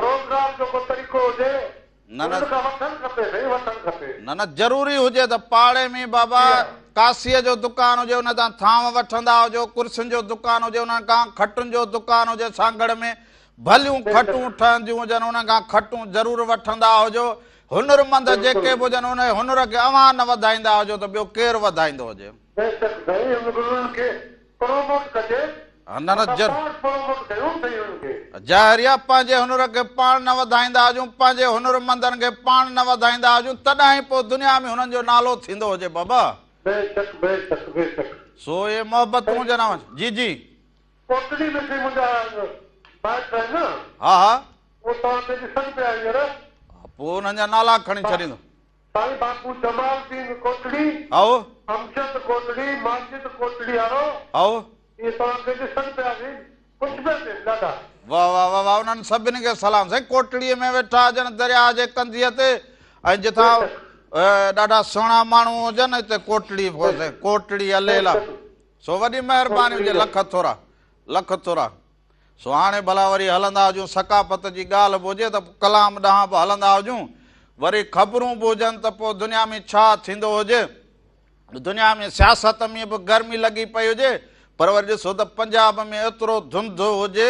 روزگار جو ڪو طريقو هجي نه نه انهن کان وٺڻ کپي سائين وٺڻ کپي. نه نه ضروري هجي ته پاڙي ۾ بابا ڪاسيء جو دڪان هجي ان تان ٿانو وٺندا هجو ڪرسين جو دڪان هجي انهن کان کٽن جو دڪان هجي سانگهڙ ۾ ڀليون کٽون ٺهنديون هجن انهن کان کٽون ضرور وٺندا هجو هنرمند جيڪي به هجن ان هنر کي اوهان نه وڌائيندا هجو ته ٻيو ڪير وڌائيندو هجي. بيشڪ سائين هنرن کي پروموٽ ڪجي نه نه اسان جر. پاڻ پروموٽ ڪيون سائين انهن کي. ظاهر آ پنهنجي هنر کي پاڻ نه وڌائيندا هجون پنهنجي هنرمندن کي پاڻ نه وڌائيندا هجون تڏهن ئي پوء دنيا ۾ هنن جو نالو ٿيندو هجي بابا. بيشڪ بيشڪ بيشڪ. سو اهي محبتون هجن اوهان جي جي. ڪوٽڙي ۾ سائين منهنجا مائٽ آهن نه. ها ها. اهي توهان کي ڏسن پيا هينئر. پوء انهن جا نالا کڻي ڇڏيندو. سائين باپو جمال الدين ڪوٽڙي، هائو. امجد ڪوٽڙي، ماجد ڪوٽڙي وارو. هائو. اهي توهان کي ڏسن پيا سائين خوش پيا ٿين ڏاڍا. واه واه واه واه انهن سڀني کي سلام سائين ڪوٽڙي ۾ ويٺا هجن درياهه جي ڪنڌيء تي ۽ جتان ڏاڍا سهڻا ماڻهو هجن اتي ڪوٽڙي ڪوٽڙي عليلا سو وڏي مهرباني هجي لک ٿورا لک ٿورا. سو هاڻي ڀلا وري هلندا هجون ثقافت جي ڳالهه به هجي ته ڪلام ڏانهن به هلندا هجون وري خبرون به هجن ته پوء دنيا ۾ ڇا ٿيندو هجي دنيا ۾ سياست ۾ به گرمي لڳي پئي هجي پر وري ڏسو ته پنجاب ۾ ايترو ڌنڌ هجي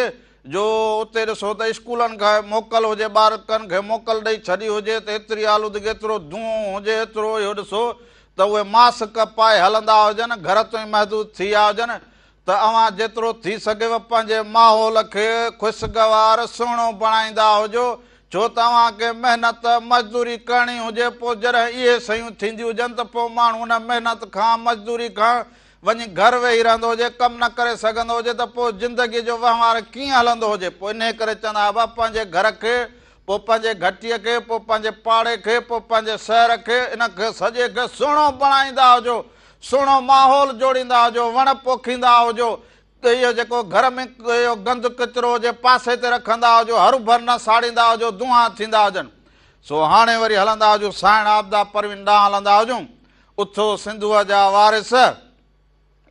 جو اتي ڏسو ته اسڪولن کان موڪل هجي ٻارڪن کي موڪل ڏئي ڇڏي هجي ته ايتري آلودگي ايترو دونهون هجي ايترو اهو ڏسو ته اهي ماسڪ پائي هلندا هجن گهر تائين محدود ٿي ويا هجن ته اوهان جيترو ٿي سگهيو پنهنجي ماحول کي خوشگوار سهڻو بڻائيندا هجو، ڇو ته اوهان کي محنت مزدوري ڪرڻي هجي، پوء جڏهن اهي شيون ٿينديون هجن ته پوء ماڻهو ان محنت کان، مزدوري کان، وڃي گهر ويهي رهندو هجي، ڪم نه ڪري سگهندو هجي ته پوء زندگيء جو وهنوار ڪيئن هلندو هجي، پوء انهيء ڪري چوندا آهن ابا پنهنجي گهر کي، پوء پنهنجي گهٽيء کي، پوء پنهنجي پاڙي کي، پوء پنهنجي شهر کي، ان کي سڄي کي سهڻو بڻائيندا هجو، سهڻو ماحول جوڙيندا هجو، وڻ پوکيندا هجو، اهو جيڪو گهر ۾ اهو گند ڪچرو هجي پاسي تي رکندا هجو، هروڀر نه ساڙيندا هجو، دونهان ٿيندا هجن. سو هاڻي وري هلندا هجون سائڻ عابده پروين ڏانهن هلندا هجون، اٿو سنڌوء جا وارث،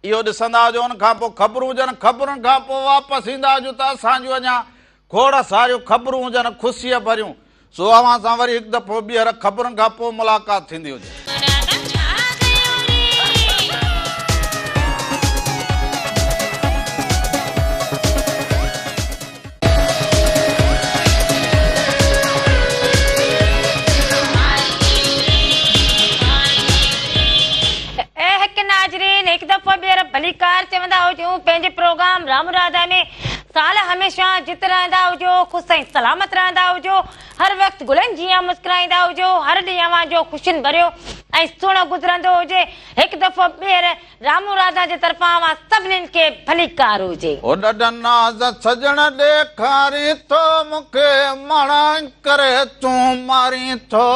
اهو ڏسندا هجو، ان کان پوء خبرون هجن، خبرن کان پوء واپس ايندا هجون ته اسان جون اڃا کوڙ ساريون خبرون هجن خوشيء ڀريون. سو اوهان سان وري هڪ دفعو ٻيهر خبرن کان پوء ملاقات ٿيندي هجي. اي حق ناظرين هڪ دفعو ٻيهر ڀليڪار چوندا هجون پنهنجي پروگرام رام راڌا ۾ سال هميشه جت رهندا هجو خوش ۽ سلامت رهندا هجو هر وقت گلن جيان مسڪرائيندا هجو هر ڏينهن اوهان جو خوشين ڀريو ۽ سهڻو گذرندو هجي هڪ دفعو ٻيهر رامو راڌا جي طرفان اوهان سڀنين کي ڀليڪار هجي. او ڏڍ ناز سڄڻ ڏيکارين ٿو مونکي ماڻا ڪري تون مارين ٿو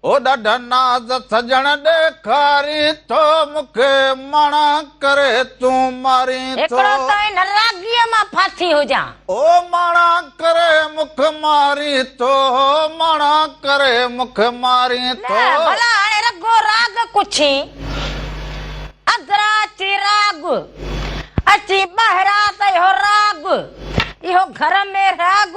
او ڏڍ ناز سڄڻ ڏيکارين ٿو مونکي ماڻا ڪري تون مارين ٿو. هڪڙو ته هن راڳيء مان ڦاٿي هجان. او ماڻا ڪري مک مارين ٿو ماڻا ڪري مک مارين ٿو. نه ڀلا هاڻي رڳو راڳ ڪڇين اڌرا اچي راڳ اچي ٻاهران ته اهو راڳ اهو گهر ۾ راڳ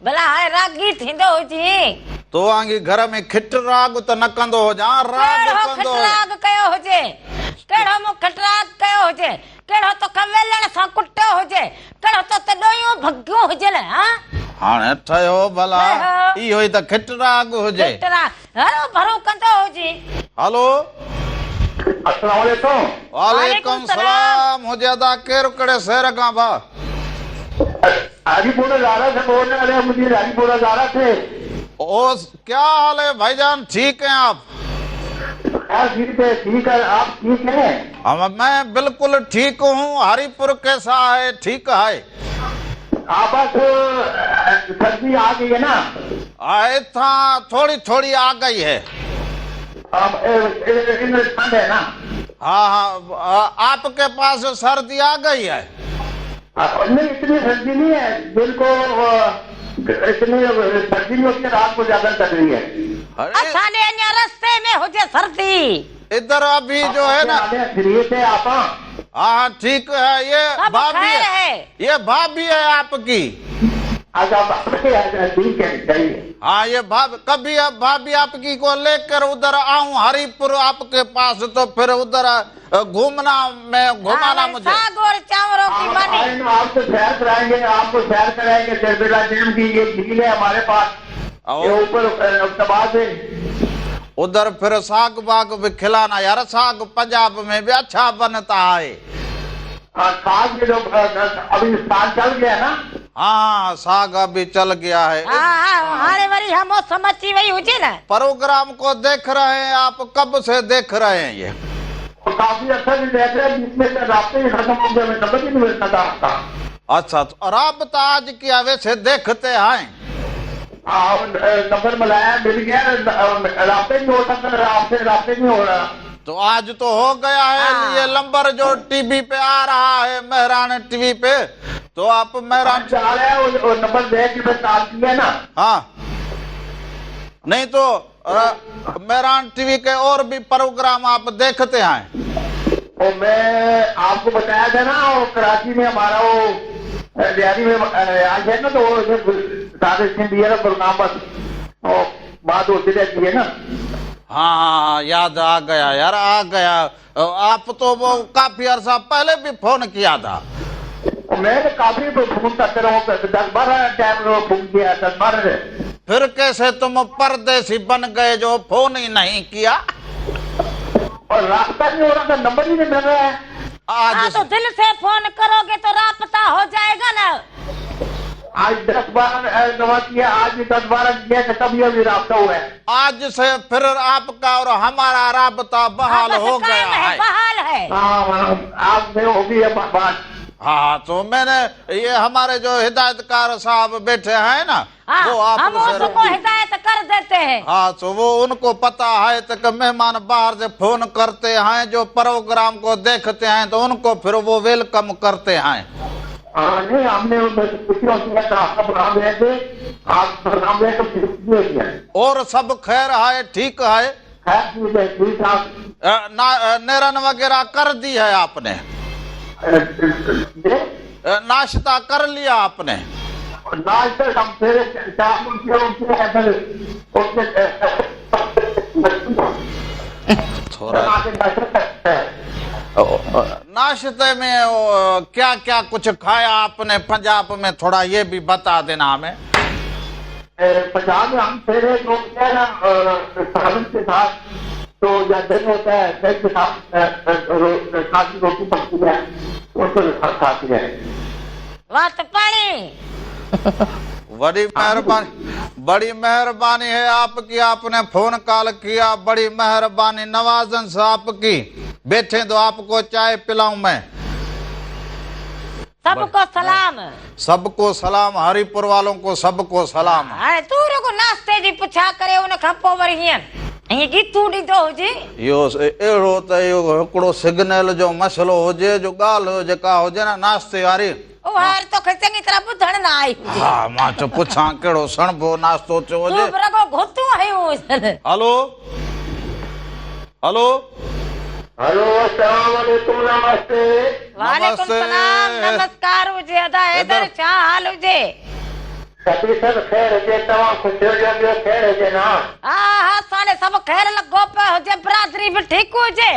ڀلا هاڻي راڳي ٿيندو هجين. تو وانگي گهر ۾ کٽ راڳ ته نه ڪندو هجان راڳ ڪهڙو ڪندو کٽ راڳ ڪيو هجين. ڪهڙو مون کٽراڳ ڪيو هجي، ڪهڙو توکي ويلڻ سان ڪٽيو هجي، ڪهڙو تو تي ڏويون ڀڳيون هجن، ها؟ هاڻي ٺهيو ڀلا، اهو ئي ته کٽراڳ هجي. کٽراڳ هرو ڀرو ڪندو هجين. هلو. السلام عليڪم. وعليڪم سلام هجي ادا ڪير ڪهڙي شهر کان ڀا. هري پور زارا سي بول رهي هين مجھي هري پور زارا سي. او ڪيا حال هي ڀائي جان ٺيڪ هين آپ. خير ٺيڪ هي ٺيڪ هي آپ ٺيڪ هين. مين بلڪل ٺيڪ هون هري پور ڪيسا هي ٺيڪ هي. ها بس سردي آ گئي هي نا. ها اتان ٿوڙي ٿوڙي آ گئي هي. ٺنڊ هي نا. ها ها آپ ڪي پاس سردي آ گئي هي. نهين اتني سردي نهين هي دل ڪو اتني سردي نهين هوتي هي رات ڪو زياده لگ رهي هي. اسان ڏي اڃا رستي ۾ هجي سردي. ادھر ابھي جو هي نا. خيريت هي آپا. ها ها ٺيڪ هي يه سب ڀاڀي خير هي. يه ڀاڀي هي آپ ڪي. اچھا ڀاڀي هي ٺيڪ هي صحيح هي. ها يه ڀاڀي ڪڀي اب ڀاڀي آپ ڪي ڪو لي ڪر ادھر آئون ھري پور آپ ڪي پاس تو پھر ادھر گھومنا مين گھمانا ها وري مجھي. ساڳ اور چانورو ڪي آپ ماني. آئي نا آپ ڪو سير ڪرائين گي آپ ڪو سير ڪرائين گي تربيلا ڊيم ڪي يه جھيل هي ھماري پاس يه اوپر احبٽ آباد سي. ادھر پھر ساڳ باغ ڀي کلانا يار ساڳ پنجاب مين ڀي اڇا بنتا ھي. ها ساڳ ڀي تو ابھي ساڳ چل گيا نا. ها ها ساڳ ابھي چل گيا ھي. ها ها ھاڻي وري اھا موسم اچي وئي ھجي نه. پروگرام ڪو ديک رھي ھين آپ ڪب سي ديک رھي ھين يه. ڪافي عرصه سي ديک رھي ھين بيچ مين رابطه ھي ختم ھو گيا مين نمبر ھي نھي ملتا ٿا آپ ڪا. اڇا تو رابطه آج ڪيا ويسي ديکتي ھين. ها نمبر ملايا مل گيا رابطه نھي ھو سگھتا آپ سي رابطه نھي ھو رھا. تو آج تو ھو گيا ھي يه لمبر جو ٽي وي پي آ رھا ھي مھراڻ ٽي وي پي تو آپ مھراڻ. آ رھا ھي وو نمبر ديکھ ڪي پھر ڪال ڪيا نا. ھا نھي تو مھراڻ ٽي وي ڪي اور ڀي پروگرام آپ ديکتي ھين. او مين آپ ڪو بتايا ٿا نا او ڪراچي مين ھمارا او لياري مين رھائش ھي نا تو او ساري سنڌ يي پروگرام بس او بات ھوتي رھتي ھي نا. ھا ھا ھا ياد آ گيا يار آ گيا آپ تو وہ ڪافي عرصه پهلي به فون ڪيا ٿا. مين تو ڪافي فون ڪرتي رھا ھون دس بارھ ٽائم فون ڪيا دس بارھ. پھر ڪيسي تم پرديسي بن گئي جو فون ئي نھين ڪيا. اور رابطه نھين ھو رھا ٿا نمبر ھي نھين مل رھا ھي. آج ھا تو دل سي فون ڪروگي تو رابطه ھو جائي گا نه. آج دس بارھ دفعه ڪيا آج بھي دس بارھ ڪيا ته تب ھي ابھي رابطه ھوا ھي. آج سي پھر آپ ڪا اور ھمارا رابطه بحال ھا بس ھو گيا قائم ھي ھي. بحال ھي. ھا آپ سي ھو گئي ھي بات. ھا تو مين ني يي ھماري جو ھدايتڪار صاحب بيٺي ھين نا ھا وو آپ ھم سي اس ڪو ھدايت ڪر ديتي ھي. ھا تو وو ان ڪو پتا ھي ته ڪه مھمان باھر سي فون ڪرتي ھين جو پروگرام ڪو ديکتي ھين تو ان ڪو پھر وو ويلڪم ڪرتي ھين. ھا نھين ھم ني اور سب خير ھي ٺيڪ ھي. نيرن وغيره ڪر the ھي آپ ني. ناشتا ڪر ليا آپ ني. ٿورا ناشتي ۾ ڪيا ڪيا ڪجھ کايا آپ ني پنجاب ۾ ٿوڙا يي بي بتا دينا ھمين. پنجاب ۾ ھم پھري جو ھوتا ھي نا سالن ڪي ساتھ تو يا دھي ھوتا ھي دھي ڪي ساتھ سادي روٽي پڪتي ھي اس ڪو کاتي ھي. وات پاڻي. وڏي مهرباني بڙي مهرباني هي آپ ڪي آپ ني فون ڪال ڪيا بڙي مهرباني نوازنس آپ ڪي بيٺي تو آپ ڪو چائي پلائون مين. سب ڪو سلام. سب ڪو سلام هري پور والون ڪو سب ڪو سلام. هاڻي تون رڳو ناشتي جي پڇا ڪري ان کان پوء وري هيئن ائين گيتون ڏيندو هجين. اهو اهڙو ته اهو هڪڙو سگنل جو مسئلو هجي جو ڳالهه جيڪا هجي نه ناشتي واري. اها هر توکي چڱي طرح ٻڌڻ نه آئي هجي. ها مان چيو پڇان ڪهڙو سڻڀو ناشتو ٿيو هجي. تون به رڳو گهتون هنيون هجن. هلو هلو. هلو السلام عليڪم نمستي. وعليڪم سلام نمسڪار هجي ادا حيدر ڇا حال هجي. سڀ سڀ خير هجي توهان خوش هجو ٻيو خير هجي نه. ها ها اسان ڏي سڀ خير لڳو پيو هجي برادري به ٺيڪ هجي.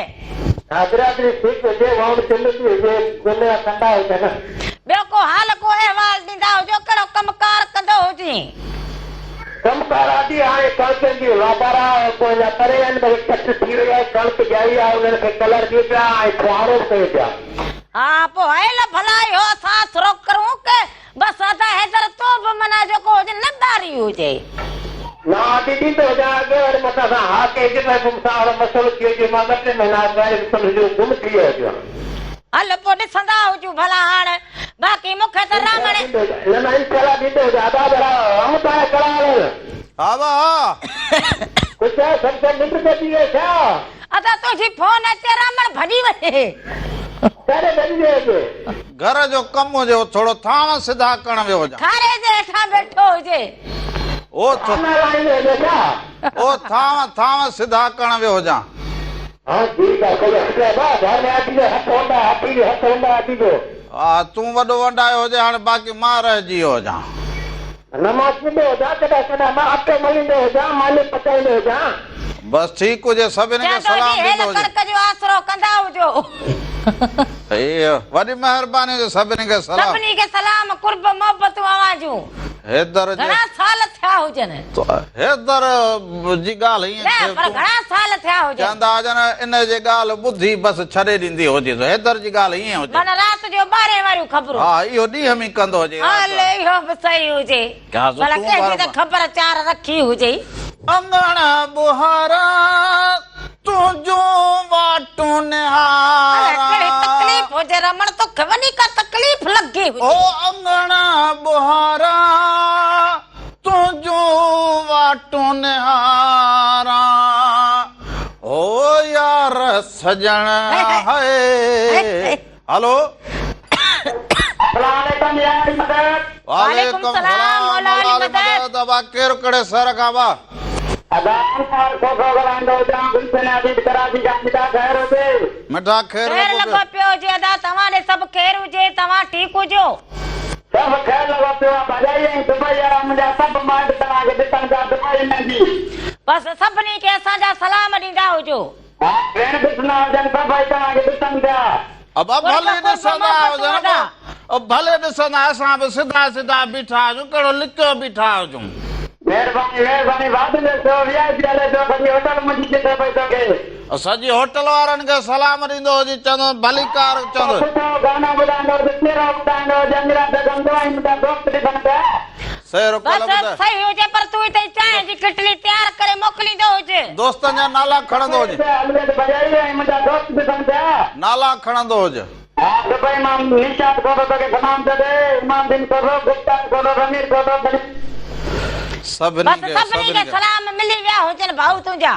ها برادري ٺيڪ هجي، وائوڻ چلندي هجي، گل يا ڪنڊا هجن. ٻيو ڪو حال ڪو احوال ڏيندا هجو، ڪهڙو ڪم ڪار ڪندو هجين؟ ڪم ڪار آدي هاڻي ڪڻڪن جي واپارا ڪو اڃا پري آهن بلڪ ڪٽ ٿي وئي آهي، ڪڻڪ ڄائي آهي انهن کي ڪلر ڏيون پيا ۽ ڦوهارو به ڪيون پيا. ها پوء هيل ڀلا اهو اسان آسرو ڪرون ڪه بس ادا حيدر تو به معنيٰ جيڪو هجي نه ٻاري هجي. نه آدي ڏيندو هجان اڳي وري متان سان ها ڪئي هجي پر مون سان اهڙو مسئلو ٿي ويو جو مان ٻه ٽي مهينا اڳ واري به سمجهه جو گم ٿي ويو هجان. هل پوء ڏسندا هجون ڀلا هاڻ باقي مون کي ته رامڻ. نه نه انشاء الله ڏيندو هجان ادا ڀلا آئون ته آهيان ڪڙا هلڻ. ها وا ها. ڪجهه آهي سڀ سڀ ننڊ ۾ اچي ويو ڇا. ادا تنهنجي فون اچي رامڻ ڀڄي وڃي. ڪاڏي ڀڄي ويو هجي. گهر جو ڪم هجي هو ٿورو ٿانو سڌا ڪرڻ ويو هجان. کاري جي هيٺان ويٺو هجي. او ٿانو لاهيندو هجي ڇا. او ٿانو ٿانو سڌا ڪرڻ ويو هجان. ها ٺيڪ آ ڪجهه هٿ ابا گهر ۾ آتي جو هٿ هوندا هاٿي جو هٿ هوندا آتي جو. ها تون وڏو ونڊايو هجين هاڻي باقي مان رهجي ويو هجان. نه مان ڪندو هجان ڪڏهن ڪڏهن مان اٽو مليندو هجان ماني پچائيندو هجان. بس ٺيڪ هجي سڀني کي چوندو سلام هجي هيل ڏيندو هجي. ڪڻڪ جو آسرو ڪندا هجو. وڏي مهرباني هجي سڀني کي سلام. سڀني کي سلام قرب محبتون اوهان جون. حيدر جي. گهڻا سال ٿيا هجن. حيدر جي ڳالهه ائين نه ٿئي پر تون. گهڻا سال ٿيا هجن. چوندا هجن ان جي ڳالهه ٻڌي بس ڇڏي ڏيندي هجي سو حيدر جي ڳالهه ائين هجي. معنيٰ رات جو ٻارهين واريون خبرون. ها اهو ڏينهن ۾ ڪندو هجي رات هل اهو به صحيح هجي. ڀلا ڪنهن جي ته خبر چار رکي هجئي. اڱڻ ٻهارا تنهنجون واٽون نهاران. الائي ڪهڙي تڪليف هجي رمڻ توکي وڏي ڪا تڪليف لڳي هجي. او اڱڻ ٻهارا تنهنجون واٽون نهاران. او يار سڄڻ هاء. هلو. السلام عليڪم يا علي مدد. وعليڪم السلام مولا علي مدد. ابا ڪير ڪهڙي شهر کان ابا. ادا انصار کوکو ڳالهائيندو هجان گلشن عزيز ڪراچي کان مٺا خير هجي. مٺا خير خير لڳو لڳو پيو هجي ادا توهان ڏي سڀ خير هجي توهان ٺيڪ هجو. سڀ خير لڳو پيو آ ڀاڄائي ۽ دبئي وارا منهنجا سڀ مائٽ توهان کي ڏسن پيا دبئي ۾ به. بس سڀني کي اسان جا سلام ڏيندا هجو. ها ڀيڻ ڏسندا هجن سڀئي توهان کي ڏسن پيا. ابا ڀلي ڏسندا هجن ابا ڀلي ڏسندا اسان به سڌا سڌا بيٺا هجون ڪهڙو لڪيو بيٺا هجون. مهرباني مهرباني واڌ جو شو وي آء پي هلي ٿو سڄي هوٽل منهنجي ڏسي پئي توکي. سڄي هوٽل وارن کي سلام ڏيندو هجي چوندو ڀليڪار چوندو. سٺو گانو ٻڌائيندو هجي سهرو ٻڌائيندو هجي اميرا بيگم جو ۽ منهنجا دوست ڏسن پيا. سهرو بس ڪل ٻڌاء. صحيح هجي پر تون هتي چانهه جي ڪٽلي تيار ڪري موڪليندو هج. دوستن جا نالا کڻندو هج. هلوي ڀڄائي ۽ منهنجا دوست ڏسن پيا. نالا کڻندو هج. ها دبئي مان نشاط کوسو توکي سلام ٿو ڏي، امام دين کوسو، گلشاد کوسو، ضمير کوسو، سڄي. سڀني بس کي سڀني سڀني کي کي. سلام ملي ويا هجن ڀائو تنهنجا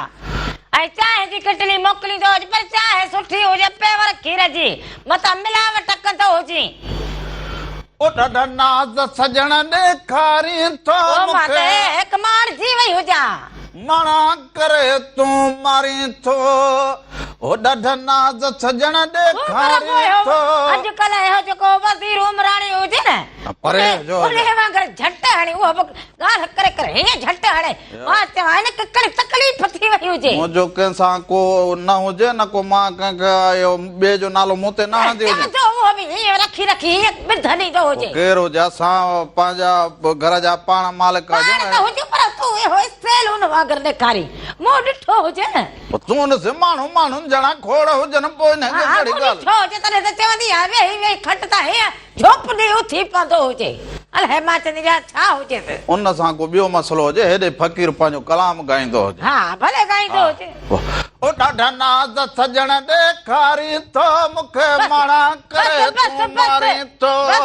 ۽ چانهه جي ڪٽلي موڪليندو هج پر چانهه سٺي هجي پيور کير جي متان ملاوٽ ڪندو هجين. او ڏاڍا ناز سڄڻ ڏيکارين ٿو او مون مان کي. ته هڪ مارجي وئي هجان. ماڻا ڪري تون مارين ٿو. او ڏاڍا ناز سڄڻ تون به ڏيکارين رڳو اهو ٿو. اڄڪلهه اهو جيڪو وزير عمراڻي هجي نه پري جو هجي. انهي وانگر جهٽ هڻي اهو به ڳالهه ڪري ڪري هيئن جهٽ هڻي مان چوان هن کي ڪهڙي تڪليف ٿي وئي هجي. منهنجو ڪنهن سان ڪو نه هجي نه ڪو مان ڪنهن کي اهو ٻئي جو نالو مون تي نه هڻندي هجي. چوان ٿو اهو به هيئن رکي رکي هيئن ٻڌ ڏيندو هجي. پوء ڪير هجي اسان پنهنجا گهر جا پاڻ مالڪ هجون پاڻ ته هجون پر تون اهو اسٽائيل ان وانگر ڏيکارين مون ڏٺو هجي نه. پوء تون ڏس ماڻهو ماڻهن جهڙا کوڙ هجن پوء انهن کي ها ڪهڙي مون ڳالهه. ڏٺو هجي تڏهن ته چوندي آهيان ويهي ويهي کٽ تان هيئن جهوپ ڏئي اٿي پوندو هجي. الائي مان چوندي آهيان ڇا هجيس. ان سان ڪو ٻيو مسئلو هجي، هيڏي فقير پنهنجو ڪلام ڳائيندو هجي. ها ڀلي ڳائيندو هجي. او ڏاڍا ناز سڄڻ ڏيکارين ٿو، مون کي ماڻا ڪري تون مارين ٿو. بس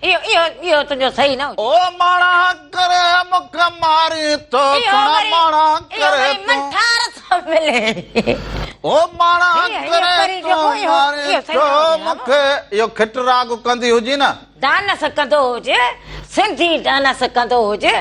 اهو اهو اهو تنهنجو صحيح نه هجي. او ماڻا ڪري مون کي مارين ٿو، سهڻا ماڻا ڪري تون. منٺار ٿو ملي. او ماڻا ڪري تون مارين ٿو مون کي. اهو کٽ راڳ ڪندي هجي نه. ڊانس ڪندو هجي، سنڌي ڊانس ڪندو هجي،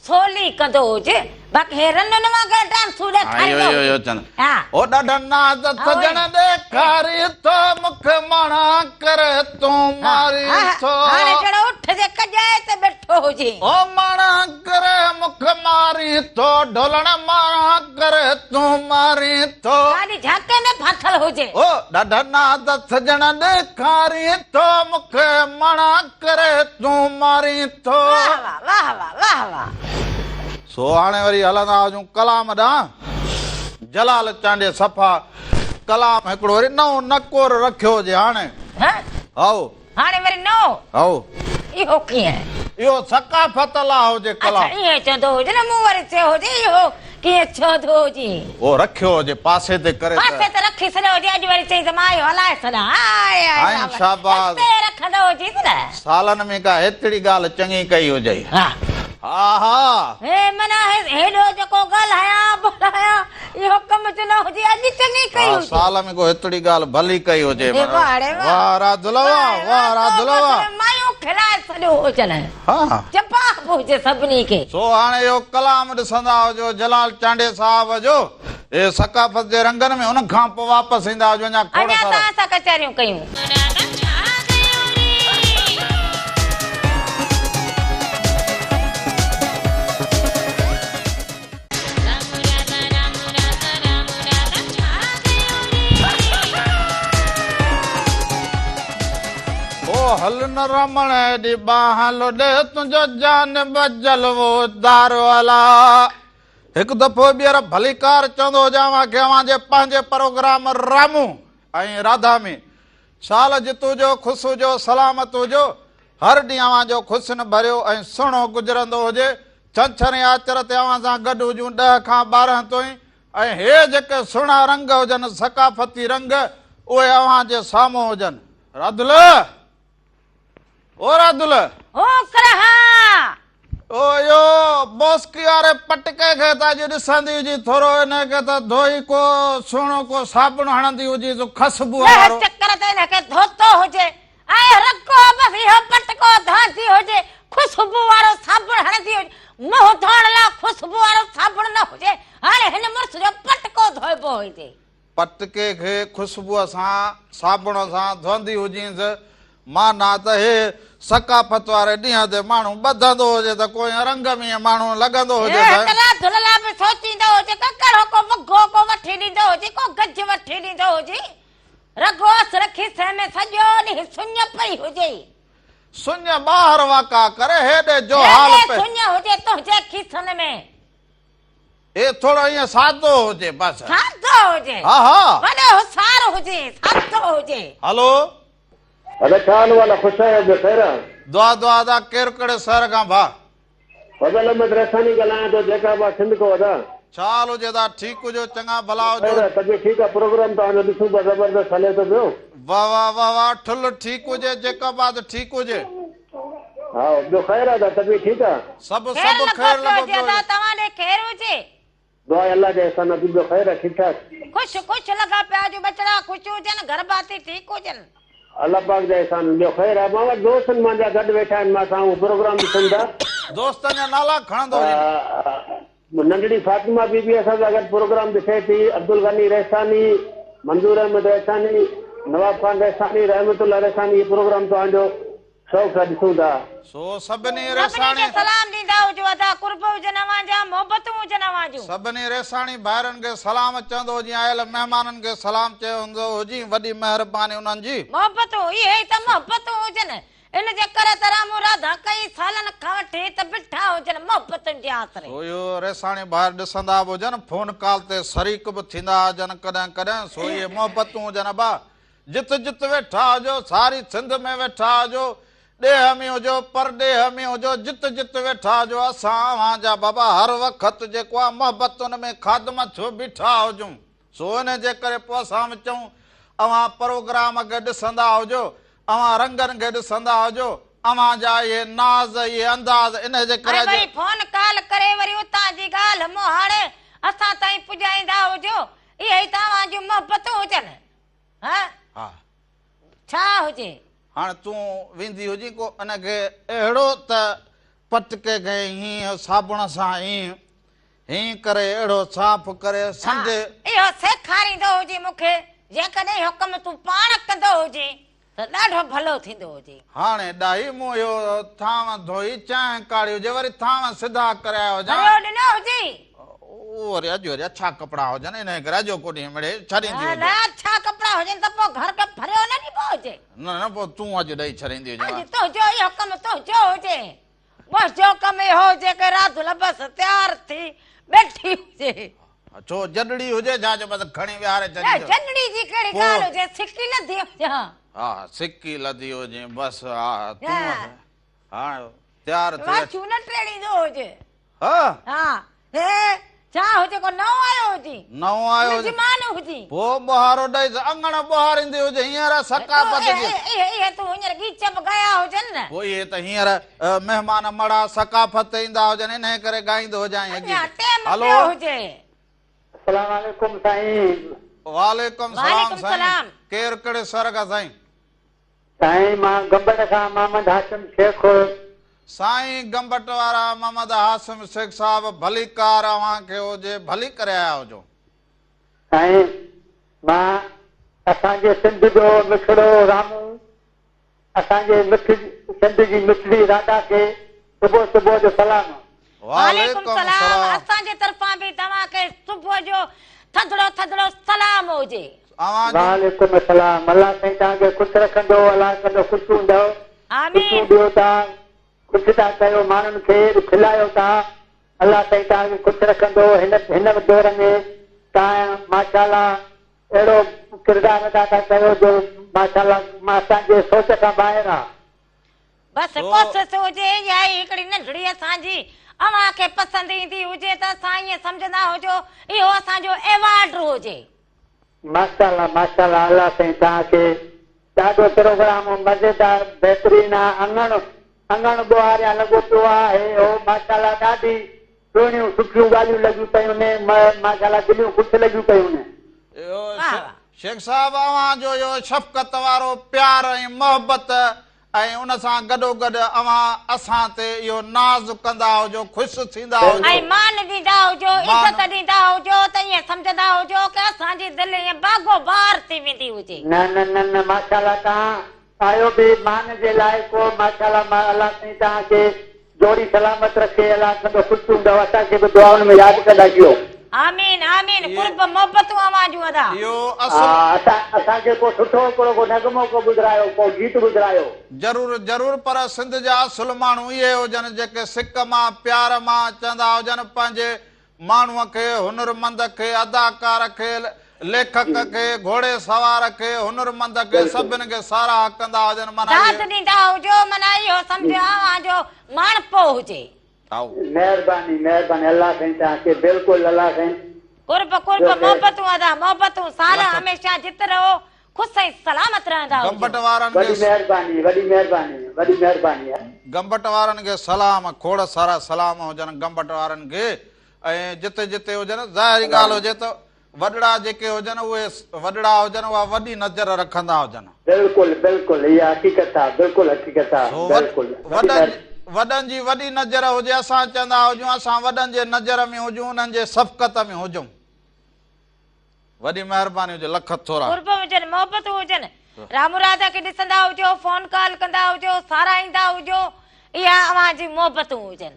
سولي ڪندو هجي. باقي هي رنن وانگر ڊانسون ڏيکاريندو هجي. ها. او ڏاڍا ناز سڄڻ ڏيکاري ٿو مون کي ماڻا ڪري تون ماري ٿو. هاڻي جهڙو اٺ جي ڪجائي تي ويٺو هجي. او ماڻا ڪري مون کي ماري ٿو ڍولڻ ماڻا ڪري تون ماري ٿو. گاڏي جهاڪي ۾ ڦاٿل هجي. او ڏاڍا ناز سڄڻ ڏيکاري ٿو مون کي ماڻا ڪري تون ماري ٿو. واه واه واه واه واه واه. سو هاڻي وري هلندا هجون ڪلام ڏانهن. جلال چانڊيي صفا ڪلام هڪڙو وري نئون نڪور رکيو هجي هاڻي. ها؟ هائو. هاڻي وري نئون؟ هائو. اهو ڪيئن؟ اهو ثقافت لا هجي ڪلام. اڇا ائين چوندو هجي نه مون وري چيو هجي اهو ڪيئن چوندو هجي. اهو رکيو هجي پاسي تي ڪري ته. پاسي تي رکي ڇڏيو هجي اڄ وري چئين ته مان اهو هلائي ڇڏان. هاء هاء سائين شاباس. اڳتي رکندو هجيس نه. سالن ۾ ڪا هيتڙي ڳالهه چڱي ڪئي هجئي. ها. ها ها. هي معنيٰ هيڏو جيڪو ڳالهايان ٻولايان اهو ڪم جو نه هجي اڄ چڱي ڪئي ها هجي. سال ۾ ڪو هيتڙي ڳالهه ڀلي ڪئي هجي هي واهه ڙي واهه. واهه راڌل واهه واهه راڌل واهه. مايون کلائي ڇڏيو هجن. ها. جواب هجي سڀني کي. سو هاڻي اهو ڪلام ڏسندا هجو جلال چانڊيي صاحب جو اهي ثقافت جي رنگن ۾ ان کان پوء واپس ايندا هجو اڃا کوڙ اڃا سارا. توهان سان ڪچهريون ڪيون. مرادا ڇا ڪيو ري. رام راڌا رام راڌا رام راڌا ڇا ڪيو ري. او هل نه رمڻ ايڏي ٻانهن لڏي تنهنجو جانب جلوو دار والا. هڪ دفعو ٻيهر ڀليڪار چوندو هجان اوهان کي اوهان جي پنهنجي پروگرام رامون ۽ راڌا ۾. شال جت هجو، خوش هجو، سلامت هجو. هر ڏينهن اوهان جو خوشين ڀريو ۽ سهڻو گذرندو هجي. ڇنڇر ۽ آچر تي اوهان سان گڏ هجون ڏهه کان 12 توئين ۽ هي جيڪي سهڻا رنگ هجن ثقافتي رنگ اهي اوهان جي سامهون هجن. راڌل! او راڌل! او ڪرها! او اهو بوسڪي واري پٽڪي کي ته اڄ ڏسندي هجي ٿورو ان کي ته ڌوئي ڪو سهڻو ڪو صابڻ هڻندي هجي سو خسبوء ڏهه وارو. چڪر ته ان کي ڌوتو هجي ۽ رڳو بس اهو پٽڪو ڌوئندي هجي خوشبو وارو صابڻ هڻندي هجي منهن ڌوئڻ لاء خوشبو وارو صابڻ نه هجي هاڻي هن مڙس جو پٽڪو ڌوئبو هجي. پٽڪي کي خوشبوء سان صابڻ سان ڌوئندي هجينس، معنيٰ ته هي ثقافت واري ڏينهن تي ماڻهو ٻڌندو هجي ته ڪو ائين رنگ ۾ ائين ماڻهو لڳندو هجي هي ته. هڪ راڌل لاء به سوچيندو هجي ته ڪهڙو ڪو وڳو ڪو وٺي ڏيندو هجي، ڪو گج وٺي ڏيندو هجي. رڳو اصل کيسي ۾ سڄو ڏينهن سڃ پئي هجي. سڃ ٻاهر واڪا ڪري، هيڏي جو حال هيڏي پئي. سڃ هجي تنهنجي کيسن ۾. اي ٿورو ائين سادو هجي بس. سادو هجي. ها ها. وڏو هوشيار هجي سادو هجي. هلو. ادا ڇا حال احوال آ خوش آهيو بي خير آ. دعا دعا ادا ڪير ڪهڙي شهر کان ڀا. فضل احمد ريساني ڳالهايان ٿو جيڪب آباد سنڌ کان ادا. ڇا حال هجي ادا ٺيڪ هجو چڱا ڀلا هجو. خير آ طبيعت ٺيڪ آ پروگرام توهان جو ڏسون پيا زبردست هلي ٿو پيو. واه واه واه واه ٺل ٺيڪ هجي جيڪب آباد ٺيڪ هجي. ها ٻيو خير آ ادا طبيعت ٺيڪ آ. سڀ خير سڀ لڳو خير پيو لڳو هجي پيو ادا هجي. توهان ڏي خير هجي. دعا آهي الله جا احسان ادي ٻيو خير آ ٺيڪ ٺاڪ. خوش خوش لڳا پيا هجو ٻچڙا خوش هجن گهر ڀاتي ٺيڪ هجن. الله پاڪ جا احسان ٻيو خير آ مان وٽ دوست آهن مانجا گڏ ويٺا آهن مان سان هو پروگرام ڏسن ٿا. دوستن جا نالا کڻندو هجين. ننڍڙي فاطمه بي بي اسان سان گڏ پروگرام ڏسي ٿي، عبدالغني ريساني، منظور احمد ريساني، نواب خان ريساني، رحمت الله ريساني هي پروگرام توهان جو شوق سان ڏسون ٿا. سو سڀني سڀني ريساڻي. کي سلام ڏيندا هجو ادا قرب هجن اوهان جا محبتون هجن اوهان جون. سڀني ريساڻي ڀائرن کي سلام چوندو هجين آيل مهمانن کي سلام چوندو هجين وڏي مهرباني انهن جي. محبتون اهي ئي ته محبتون هجن ان جي ڪري ته رامون راڌا ڪئين سالن کان وٺي هت بيٺا هجن محبتن جي آسري. سو اهو ريساڻي ڀائر ڏسندا به هجن، فون ڪال تي شريڪ به ٿيندا هجن ڪڏهن ڪڏهن، سو اهي محبتون هجن ابا، جت جت ويٺا هجو، ساري سنڌ ۾ ويٺا هجو، ڏيهه ۾ هجو، پرڏيهه ۾ هجو، جت جت ويٺا هجو، اسان اوهان جا بابا هر وقت جيڪو آ محبتن ۾ خادم ٿيو بيٺا هجون. سو ان جي ڪري پوء اسان به چئون اوهان پروگرام کي ڏسندا هجو، اوهان رنگن کي ڏسندا هجو، اوهان جا اهي ناز، اهي انداز انهي جي ڪري ۽ اڄ. وري فون ڪال ڪري وري اتان جي ڳالهه مهاڙ اسان تائين پڄائيندا هجو، اهي ئي ته اوهان جون محبتون هجن. ها؟ ها. ڇا هجي؟ هاڻ تون ويندي هجين ڪو ان کي اهڙو ته پٽڪي کي هينئن صابڻ سان هينئن. هيئن ڪري اهڙو صاف ڪري سنڍي. اهو سيکاريندو هجين مون کي، جيڪڏهن اهو ڪم تون پاڻ ڪندو هجين ته ڏاڍو ڀلو ٿيندو هجي. هاڻي ڏاهي مون اهو ٿانو ڌوئي چانهه ڪاڙهي هجي وري ٿانو سڌا ڪري آيو هجان. ڀريو ڏنو هجي. اهو وري اڄ وري اڇا ڪپڙا هجن انهيء ڪري اڄوڪو ڏينهن مڙئي ڇڏيندي هجي. نه اڇا ڪپڙا هجن ته پوء گهر کي ڀريو نه ڏبو هجي. نه نه پوء تون اڄ ڏئي ڇڏيندي هجين. اڄ تنهنجو اهو ڪم تنهنجو هجي. منهنجو ڪم اهو هجي ڪه راڌل بس تيار ٿي ٻيٺي هجي. ڇو جڏڙي هجي ڇا جو بس کڻي ويهاري ڇڏيندي هجي. نه جڏڙي جي ڪهڙي ڳالهه هجي سڪي لڌي هجان. ها سڪي لڌي هجين بس ها تون هاڻ تيار ٿي اچ. واڇون نه ٽيڙيندو هجي. ها. ها هي ڇا هجي ڪو نئون آيو هجي. نئون آيو هجي. مزمان هجي. پوء ٻهارو ڏئيس اڱڻ ٻهاريندي هجي هينئر ثقافت جي. اهي اهي تون هينئر ڳيچ به ڳايا هجن نه. پوء اهي ته هينئر مهمان مڙا ثقافت تي ايندا هجن انهي ڪري ڳائيندو هجان اهي اڃا گيت. ٽيم هلو. پيو هجي. السلام عليڪم سائين. وعليڪم سلام وعليڪم سائين سلام. ڪير ڪهڙي سر کان سائين. سائين مان گمبٽ کان محمد هاشم شيخ. سائين گمبٽ وارا محمد هاشم شيخ صاحب ڀليڪار اوهان کي هجي ڀلي ڪري آيا هجو. سائين مان اسان جي سنڌ جو مٺڙو رامون اسان جي مٺ سنڌ جي مٺڙي راڌا کي صبح صبح جو سلام. وعليڪم سلام اسان جي طرفان به توهان کي صبح جو ٿڌڙو ٿڌڙو سلام هجي. اوهان جو. وعليڪم السلام الله سائين توهان کي خوش رکندو الله ڪندو خوش هوندؤ آمين. خوشيون ڏيو ٿا خوش ٿا ڪيو ماڻهن کي کلايو ٿا الله سائين توهان کي خوش رکندو هن هن دور ۾ توهان ماشاءالله اهڙو ڪردار ادا ٿا ڪيو جو ماشاءالله اسان جي سوچ کان ٻاهر آ. بس ڪوشش هجي اها ئي هڪڙي ننڍڙي اسان جي اوهان کي پسند ايندي هجي ته اسان ائين سمجهندا هجو اهو اسان جو ايوارڊ هجي. ماشاءالله ماشاءالله الله سائين توهان کي ڏاڍو پروگرام مزيدار بهترين آ اڱڻ اڱڻ ٻوهاريان لڳو پيو آ هي هو ماشاءالله ڏاڍي سهڻيون سٺيون ڳالهيون لڳيون پيون ني ماشاءالله دليون خوش لڳيون پيون ني. اهو واهه واهه. شيخ صاحب اوهان جو اهو شفقت وارو پيار ۽ محبت ۽ ان سان گڏوگڏ اوهان اسان تي اهو ناز ڪندا هجو خوش ٿيندا هجو. ۽ مان ڏيندا هجو مان. عزت ڏيندا هجو ته ائين سمجهندا هجو ڪه اسان جي دل ائين باغو بهار ٿي ويندي هجي. نه نه نه نه ماشاءالله توهان آهيو به مان جي لائق هو ماشاءالله ما الله سائين توهان کي جوڙي سلامت رکي الله ڪندو خوش هوندؤ اسان کي به دعائن ۾ ياد ڪندا ڪيو. آمين آمين قرب محبتون اوهان جون ادا. اهو اصل. ها اسان اسان کي ڪو سٺو هڪڙو ڪو نغمو ڪو ٻڌرايو ڪو گيت ٻڌرايو. ضرور ضرور پر سنڌ جا اصل ماڻهو اهي هجن جيڪي سڪ مان پيار مان چوندا هجن پنهنجي ماڻهوء کي، هنرمند کي، اداڪار کي، ليکڪ کي، گهوڙي سوار کي، هنرمند کي، سڀن کي ساراهه ڪندا هجن معنيٰ داد اهي. ڏيندا هجو معنيٰ اهو سمجهه اوهان جو ماڻهپو هجي. آئو. مهرباني مهرباني الله سائين توهان کي بلڪل الله سائين. قرب قرب محبتون ادا محبتون سال هميشه جت رهو خوش ۽ سلامت رهندا هجو. گمبٽ وارن وڏي کي. مهرباني وڏي مهرباني وڏي مهرباني. گمبٽ وارن کي سلام کوڙ سارا سلام هجن گمبٽ وارن کي ۽ جتي جتي هجن ظاهري ڳالهه هجي ته وڏڙا جيڪي هجن اهي وڏڙا هجن اها وڏي نظر رکندا هجن. بلڪل بلڪل اها حقيقت آ بلڪل حقيقت آ سو بلڪل وڏي وڏن وڏن جي وڏي نظر هجي اسان چوندا هجون اسان وڏن جي نظر ۾ هجون انهن جي شفقت ۾ هجون. وڏي مهرباني هجي لک ٿورا. قرب هجن محبتون هجن رامو راڌا کي ڏسندا هجو فون ڪال ڪندا هجو ساراهيندا هجو اها اوهان جي محبتون هجن.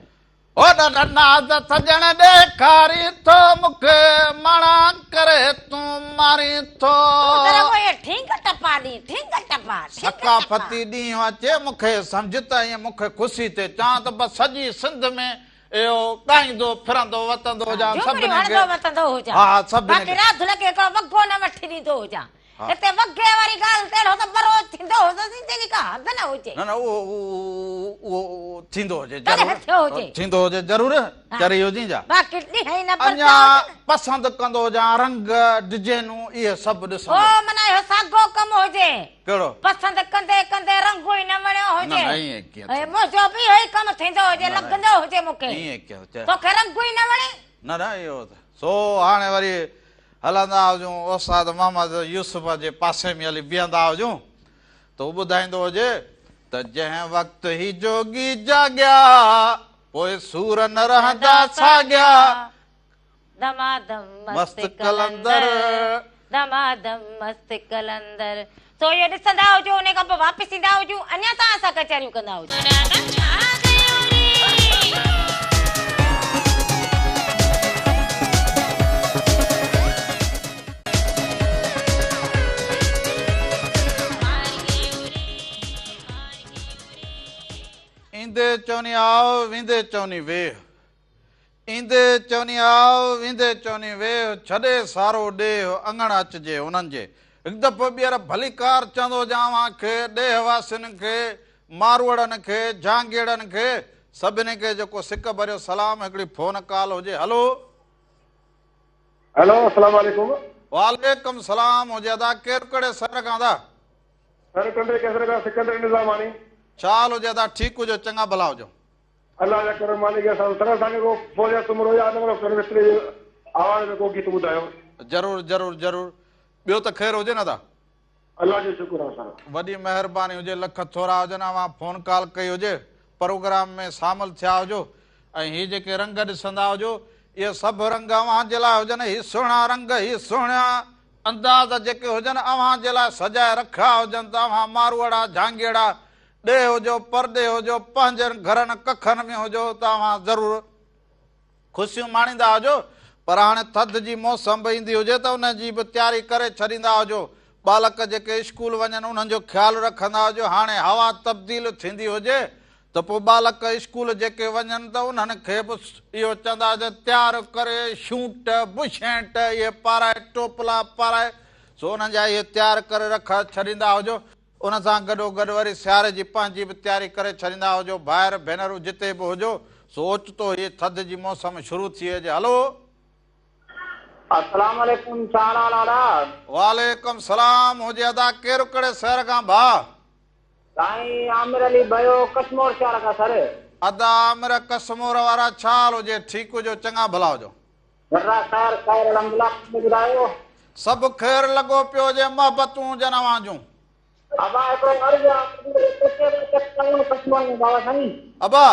او ڏاڍا ناز سڄڻ ڏيکارين ٿو مونکي ماڻا ڪري تون مارين ٿو. تون ته رڳو اهي ٺينگ ٽپا ڏين ٺينگ ٽپا ٺينگ ٽپا. ثقافتي ڏينهن اچي مونکي سمجهه ته ائين مونکي خوشي ٿئي چوان ته بس سڄي سنڌ ۾ اهو ڳائيندو ڦرندو وتندو هجان جهومريون سڀني کي هڻندو وتندو هجان ها سڀني باقي کي راڌل کي هڪڙو وڳو نه وٺي ڏيندو هجان هتي وڳي واري ڳالهه ته اهڙو ته برو ٿيندو هوس جنهن جي ڪا حد نه هجي. نه نه اهو اهو ٿيندو هجي ڪڏهن ٿيو هجي ٿيندو هجي ضرور چري هجين جا باقي ڏينهن ئي نه اڃا پرچا هجن. پسند ڪندو هجان رنگ ڊزائينون اهي سڀ ڏسندو او معنيٰ اهو ساڳو ڪم هجي. ڪهڙو؟ پسند ڪندي ڪندي رنگ ئي نه وڻيو هجي. نه نه ائين ڪيئن ۽ منهنجو به اهو ئي ڪم ٿيندو هجي لڳندو هجي مون کي. ائين ڪيئن چئه. توکي رنگ ئي نه وڻي. نه نه اهو ته سو هاڻي وري هلندا هجون استاد محمد يوسف جي پاسي ۾ هلي بيهندا هجون ته هو ٻڌائيندو هجي ته جنهن وقت هي جوڳي جاڳيا پوء سور نه رهندا ساڳيا. دمادم مست قلندر دمادم مست قلندر. سو اهو ڏسندا هجو انهي کان پوء واپس ايندا هجون اڃا توهان سان ڪچهريون ڪندا هجون. مرادا ڇا ڪيو ري. ايندي چوني آء ويندي چوني ويهه. ايندي چوني آء ويندي چوني ويهه ڇڏي سارو ڏيهه اڱڻ اچجي انهن جي. هڪ دفعو ٻيهر ڀليڪار چوندو هجان اوهان کي، ڏيهه واسين کي، ماروئڙن کي، جهانگيئڙن کي، سڀني کي جيڪو سڪ ڀريو سلام هڪڙي فون ڪال هجي هلو. هلو السلام عليڪم. وعليڪم سلام هجي ادا ڪير ڪهڙي شهر کان ادا. سر ٽنڊي قيصر کان سڪندر نظاماڻي. ڇا حال هجي ادا ٺيڪ هجو چڱا ڀلا هجو. الله جا ڪرم مالڪ اسان سر اسان کي ڪو فوزيا سومرو يا انور حسين مستري جي آواز ۾ ڪو گيت ٻڌايو. ضرور ضرور ضرور ٻيو ته خير هجي نه ادا. الله جو شڪر آ سر. وڏي مهرباني هجي لک ٿورا هجن اوهان فون ڪال ڪئي هجي پروگرام ۾ شامل ٿيا هجو ۽ هي جيڪي رنگ ڏسندا هجو اهي سڀ رنگ اوهان جي لاء هجن هي سهڻا رنگ هي سهڻا انداز جيڪي هجن اوهان جي لاء سجائي رکيا هجن ته اوهان ماروئڙا جهانگيئڙا ڏيهه هجو پرڏيهه هجو پنهنجن گهرن ڪکن ۾ هجو ته اوهان ضرور خوشيون ماڻيندا هجو پر هاڻي ٿڌ جي موسم به ايندي هجي ته ان جي به تياري ڪري ڇڏيندا هجو ٻالڪ جيڪي اسڪول وڃن انهن جو خيال رکندا هجو هاڻي هوا تبديل ٿيندي هجي ته پوء ٻالڪ اسڪول جيڪي وڃن ته انهن کي به اهو چوندا هجو تيار ڪري شوٽ بشينٽ اهي پارائي ٽوپلا پارائي سو انهن جا اهي تيار ڪري رکي ڇڏيندا هجو. ان سان گڏوگڏ وري سياري جي پنهنجي به تياري ڪري ڇڏيندا هجو، ڀائر ڀينرون جتي به هجو، سو اوچتو هيء ٿڌ جي موسم شروع ٿي هجي. هلو! السلام عليڪم ڇا حال آ ادا. وعليڪم سلام هجي ادا ڪير ڪهڙي شهر کان ڀاء. سائين عامر علي ڀيو ڪشمور شهر کان سر. ادا عامر ڪشمور وارا ڇا حال هجي ٺيڪ هجو چڱا ڀلا هجو. وڏا خير خير الحمدلله تون ٻڌايو. سڀ خير لڳو پيو هجي محبتون هجن اوهان جون. ابا هڪڙو عرض آ ڪچي ۾ چڪر هڻو ڪشمور ۾ بابا سائين. ابا.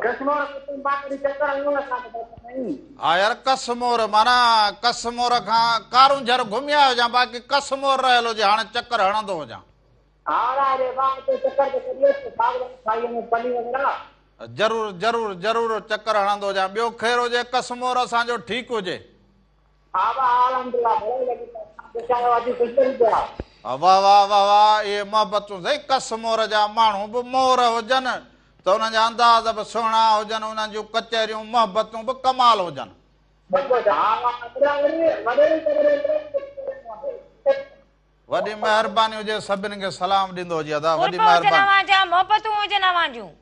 ڪشمور ڪٽنب باقي چڪر هڻو اسان کي بابا سائين. ها يار ڪشمور معنيٰ ڪشمور کان ڪارونجهر گهمي آيو هجان باقي ڪشمور رهيل هجي هاڻي چڪر هڻندو هجان. ها اري ڀاء اتي چڪر ته ڪڍي اچ ساڳ واري کائي ۽ پلي وغيره. ضرور ضرور ضرور چڪر هڻندو هجان ٻيو خير هجي ڪشمور اسان جو ٺيڪ هجي. ها ڀاء ها الحمدلله ڀلو ئي لڳي پيو اسان خوش آهيو اڄ خوش لڳي پيا. واه واه واه واه اهي محبتون سائين ڪشمور جا ماڻهو به مور هجن ته انهن جا انداز به سهڻا هجن انهن جون ڪچهريون محبتون به ڪمال هجن. وڏي مهرباني هجي سڀني کي سلام ڏيندو هجي ادا وڏي قرب هجن مهرباني. اوهان جا محبتون هجن اوهان جون.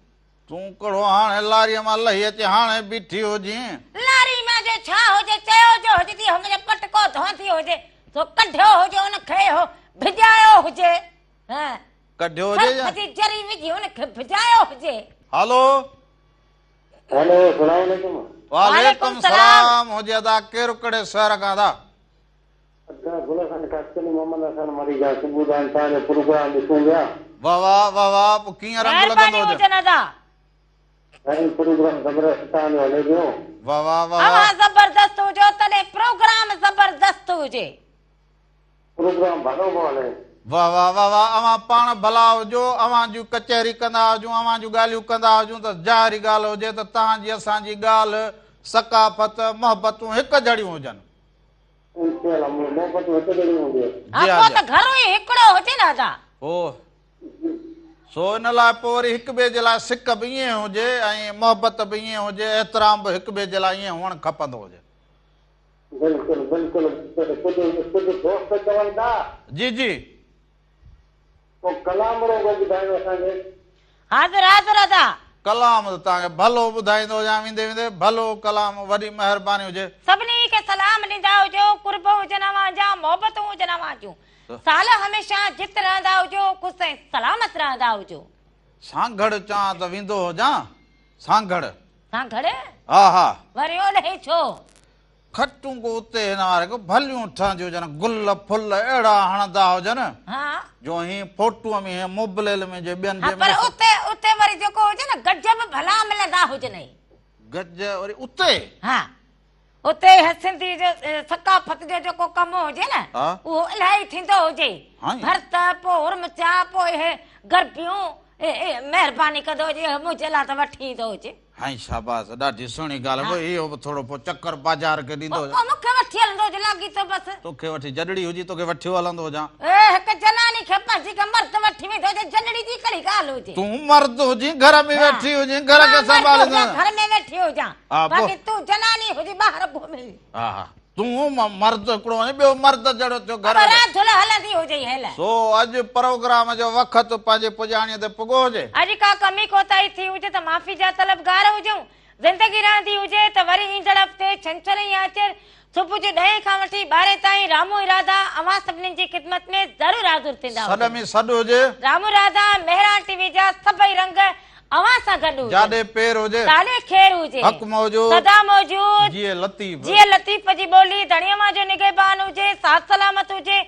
تون ڪهڙو هاڻي لاريء مان لهي اچي هاڻي بيٺي هجين. لاري مان جو ڇا هجي چيو جو هجي ٿي هن جو پٽڪو ڌوندي هجي سو ڪڍيو هجي ان کي هو ڀڄايو هجي هه ڪڍيو هجي يا. سرف جي ذري وجهي ان کي ڀڄايو هجي. هالو. هلو سلام عليڪم. وعليڪم سلام هجي ادا ڪير ڪهڙي شهر کان ادا. ادا گل حسن ڪاڪچلي محمد حسن مري جا صبح تائين توهان جو پروگرام ڏسون پيا. واه واه واه واه پوء ڪيئن رنگ لڳندو مهربانيون هجي. هجن ادا. سائين پروگرام زبردست توهان جو هلي پيو. واه واه واه واه. اوهان زبردست هجو تڏهن پروگرام زبردست هجي. پروگرام ڀلو پيو هلي. واه واه واه واه اوهان پاڻ ڀلا هجو اوهان جون ڪچهري ڪندا هجون اوهان جون ڳالهيون ڪندا هجون ته ظاهري ڳالهه هجي ته توهان جي اسان جي ڳالهه ثقافت محبتون هڪ جھڙيون هجن. انشاء الله محبتون هڪ جهڙيون هونديون. ها جي ها پوء جي ته گهر ئي هڪڙو هجي نه ادا. هو سو ان لاء پوء وري هڪ ٻئي جي لاء سڪ به ائين هجي ۽ محبت به ائين هجي احترام به هڪ ٻئي جي لاء ائين هئڻ کپندو هجي. بلڪل بلڪل بلڪل ڪجهه ڪجهه دوست چون ٿا. جي جي. ڪو ڪلام رو ڪو ٻڌايو اسان کي. حاضر حاضر ادا. ڪلام ته توهان کي ڀلو ٻڌائيندو هجان ويندي ويندي ڀلو ڪلام وڏي مهرباني هجي. سڀني کي سلام ڏيندا هجو قرب هجن اوهان جا محبتون هجن اوهان جون سال هميشه جت رهندا هجو خوش ۽ سلامت رهندا هجو. سانگهڙ چوان ته ويندو هجان سانگهڙ. سانگهڙ؟ ها ها. وري اوڏهين ڇو؟ کٽون ڪو اتي هن واري ڪو ڀليون ٺهنديون هجن گل ڦل اهڙا هڻندا هجن جو هين فوٽوء ۾ هين موبليل ۾ جي ٻين ها جي پر اتي اتي وري جيڪو هجي نه گج به ڀلا ملندا هجنئي. گج وري اتي؟ ها اتي سنڌي جو ثقافت جو جيڪو ڪم هجي نه اهو الاهي ٿيندو هجي. ڀرت پوء هرمچا پوء اهي گربيون مهرباني ڪندو هجي منهنجي لاء ته وٺي ايندو هجي. هائين شاباس ڏاڍي سهڻي ڳالهه پوء اهو به ٿورو پوء چڪر بازار کي ڏيندو هجان. پوء مون کي وٺي هلندو هجي لاڳيتو بس. توکي وٺي جڏڙي هجي توکي وٺيو هلندو هجان. اي هڪ جناني کي پنهنجي کي مرد وٺي ويندو هجي جڏڙي جي ڪهڙي ڳالهه هجي. تون مرد هجين گهر ۾ ويٺي هجين گهر کي سنڀاليندو. مان مرد هجان گهر ۾ ويٺي هجان باقي تون جناني هجي ٻاهر گهمين. ها ها تون مرد هڪڙو آهين ٻيو مرد جهڙو ٿيو گهر ۾. راڌل هلندي هجئي هيل. سو اڄ پروگرام جو وقت پنهنجي پڄاڻيء تي پڳو هجي. اڄ ڪا ڪمي ڪوتاهي ٿي هجي ته معافي جا طلبگار هجون. زندگي رهندي هجي ته وري ايندڙ هفتي ڇنڇر ۽ آچر صبح جو ڏهين کان وٺي ٻارهين تائين رامو ۽ راڌا اوهان سڀني جي خدمت ۾ ضرور حاضر ٿيندا سڏ هجن. ۾ سڏ هجي. رامو راڌا مهراڻ ٽي وي جا سڀئي رنگ اوهان سان گڏ هجن. جاڏي پير هجي. تاڏي خير هجي. حق موجود. سدا موجود. جيئي لطيف. جيئي لطيف جي ٻولي ڌڻي اوهان جو نگهبان هجي، ساٿ سلامت هجي،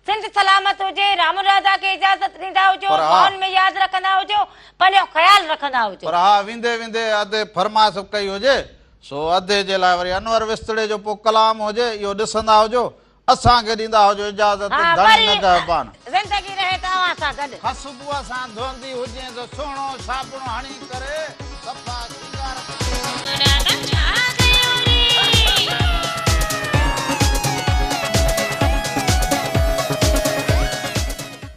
سنڌ سلامت هجي، رامو راڌا کي اجازت ڏيندا هجو، پر ها. دعائن ۾ ياد رکندا هجو، پنهنجو خيال رکندا هجو. پر ها ويندي ويندي ادي فرمائش ڪئي هجي سو ادي جي لاء وري انور وسطڙي جو پو ڪلام هجي اهو ڏسندا هجو اسان کي ڏيندا هجو اجازت ها ڌڻي وري نگهبان. زندگي رهي ته اوهان سان گڏ. خسبوء سان ڌوئندي هجين ته سهڻو صابڻ هڻي ڪري صفا.